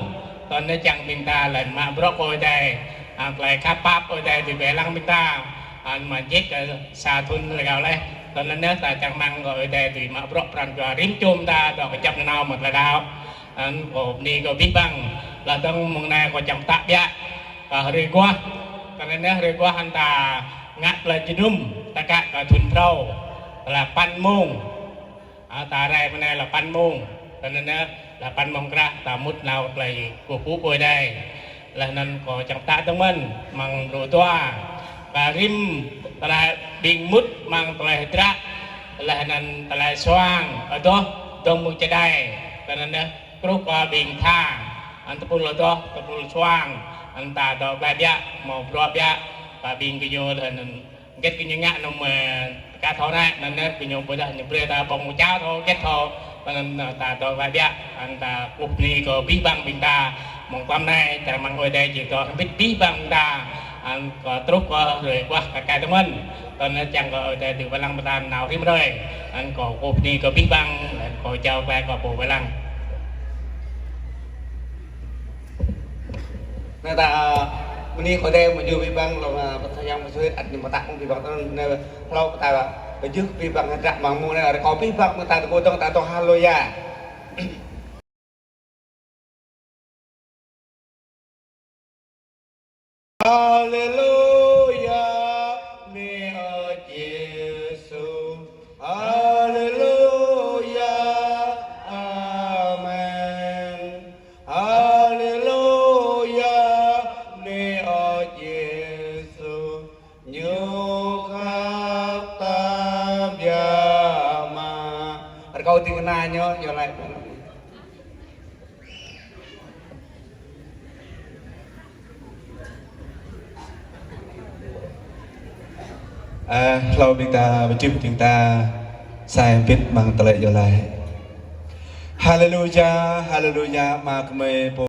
Tơl anŭn čang ƀing ta lĕ mă bruă kơ Ơi Adai, a, tơlơi khăp pap Ơi Adai tui wai lăng ƀing ta, a, mă jĕ kơ sa thŭn rơgao laih. Tơl anŭn ta čang rơmang kơ Ơi Adai tui mă bruă pran jua rĭm čô ta, dŏ kơjăp nanao mơ̆ tơlơi đaŏ. Anŭn kâo bơni kơ abih bang, lŏh dơ̆ng mơ̆ng anai kâo čang pơtă biă kơ hrơi guah. Tơl anŭn hrơi guah anŭn ta ngă tơlơi jơnum, ta kă kơ thŭn phrâo, tơlơi păn mông. A, ta rai mơ̆ng anai lĕ păn mông. Tơl anŭn lĕ păn mông krah ta mŭt nao tơlơi kơkuh pơpŭ kơ Ơi Adai. Laih anŭn kâo čang pơtă dơ̆ng mơ̆n mơ̆ng lu dua. Kơ rĭm tơlơi ƀing mŭt mơ̆ng tơlơi hơdră. Laih anŭn tơlơi suang, adoh, dơ̆ng mơ̆ng čơđai. Tơl anŭn truh kơ ƀing tha. Anŭn tơpul adoh, tơpul suang. Anŭn ta dŏ glai biă, hmâo bruă biă. Kơ ƀing gơñu laih anŭn hơget gơñu ngă anŭn mơ̆, ơ, kơ thâo anai, anŭn anŭn gơñu ƀudah ñu brơi ta ƀơ̆ng mơčao thâo, hơget thâo, anŭn, ơ, ta dŏ glai biă, anŭn ta kơkuh bơni kơ abih bang ƀing ta, mơ̆ng klăm anai, čang rơmang Ơi Adai či dŏ hơbĭt abih bang ƀing ta, anŭn kơ truh kơ hrơi guah kơ kai tơmơ̆n, tơl anŭn čang kơ Ơi Adai tui wai lăng ƀing ta nao rĭm hrơi, anŭn kâo kơkuh bơni kơ abih bang, anŭn kâo jao glai kơ pô wai lăng. Anŭn ta, ơ, bơni kơ Ơi Adai mơ̆ djru abih bang lŏm, ơ, pơtô yang mơ̆ sui ăt ñu pơtă mơ̆ng abih bang tơl anŭn hlâo ta pơjưh abih bang hơdră mơ̆ng mơ̆ng anai rơkâo abih bang mơ̆ ta tơgŭ dơ̆ng ta tŏ haleluya. Haleluya, bơni Ơi Yêsu. Haleluya, amen. Haleluya, bơni Ơi Yêsu. Ñu khăp ta biă mă. Rơkâo ding kơna ñu, ñu laĭ. A, hlâo ƀing ta, pơčip ƀing ta, sa hơbĭt mơ̆ng tơlơi iâu laĭ. Haleluya, haleluya, mă kơmơi pô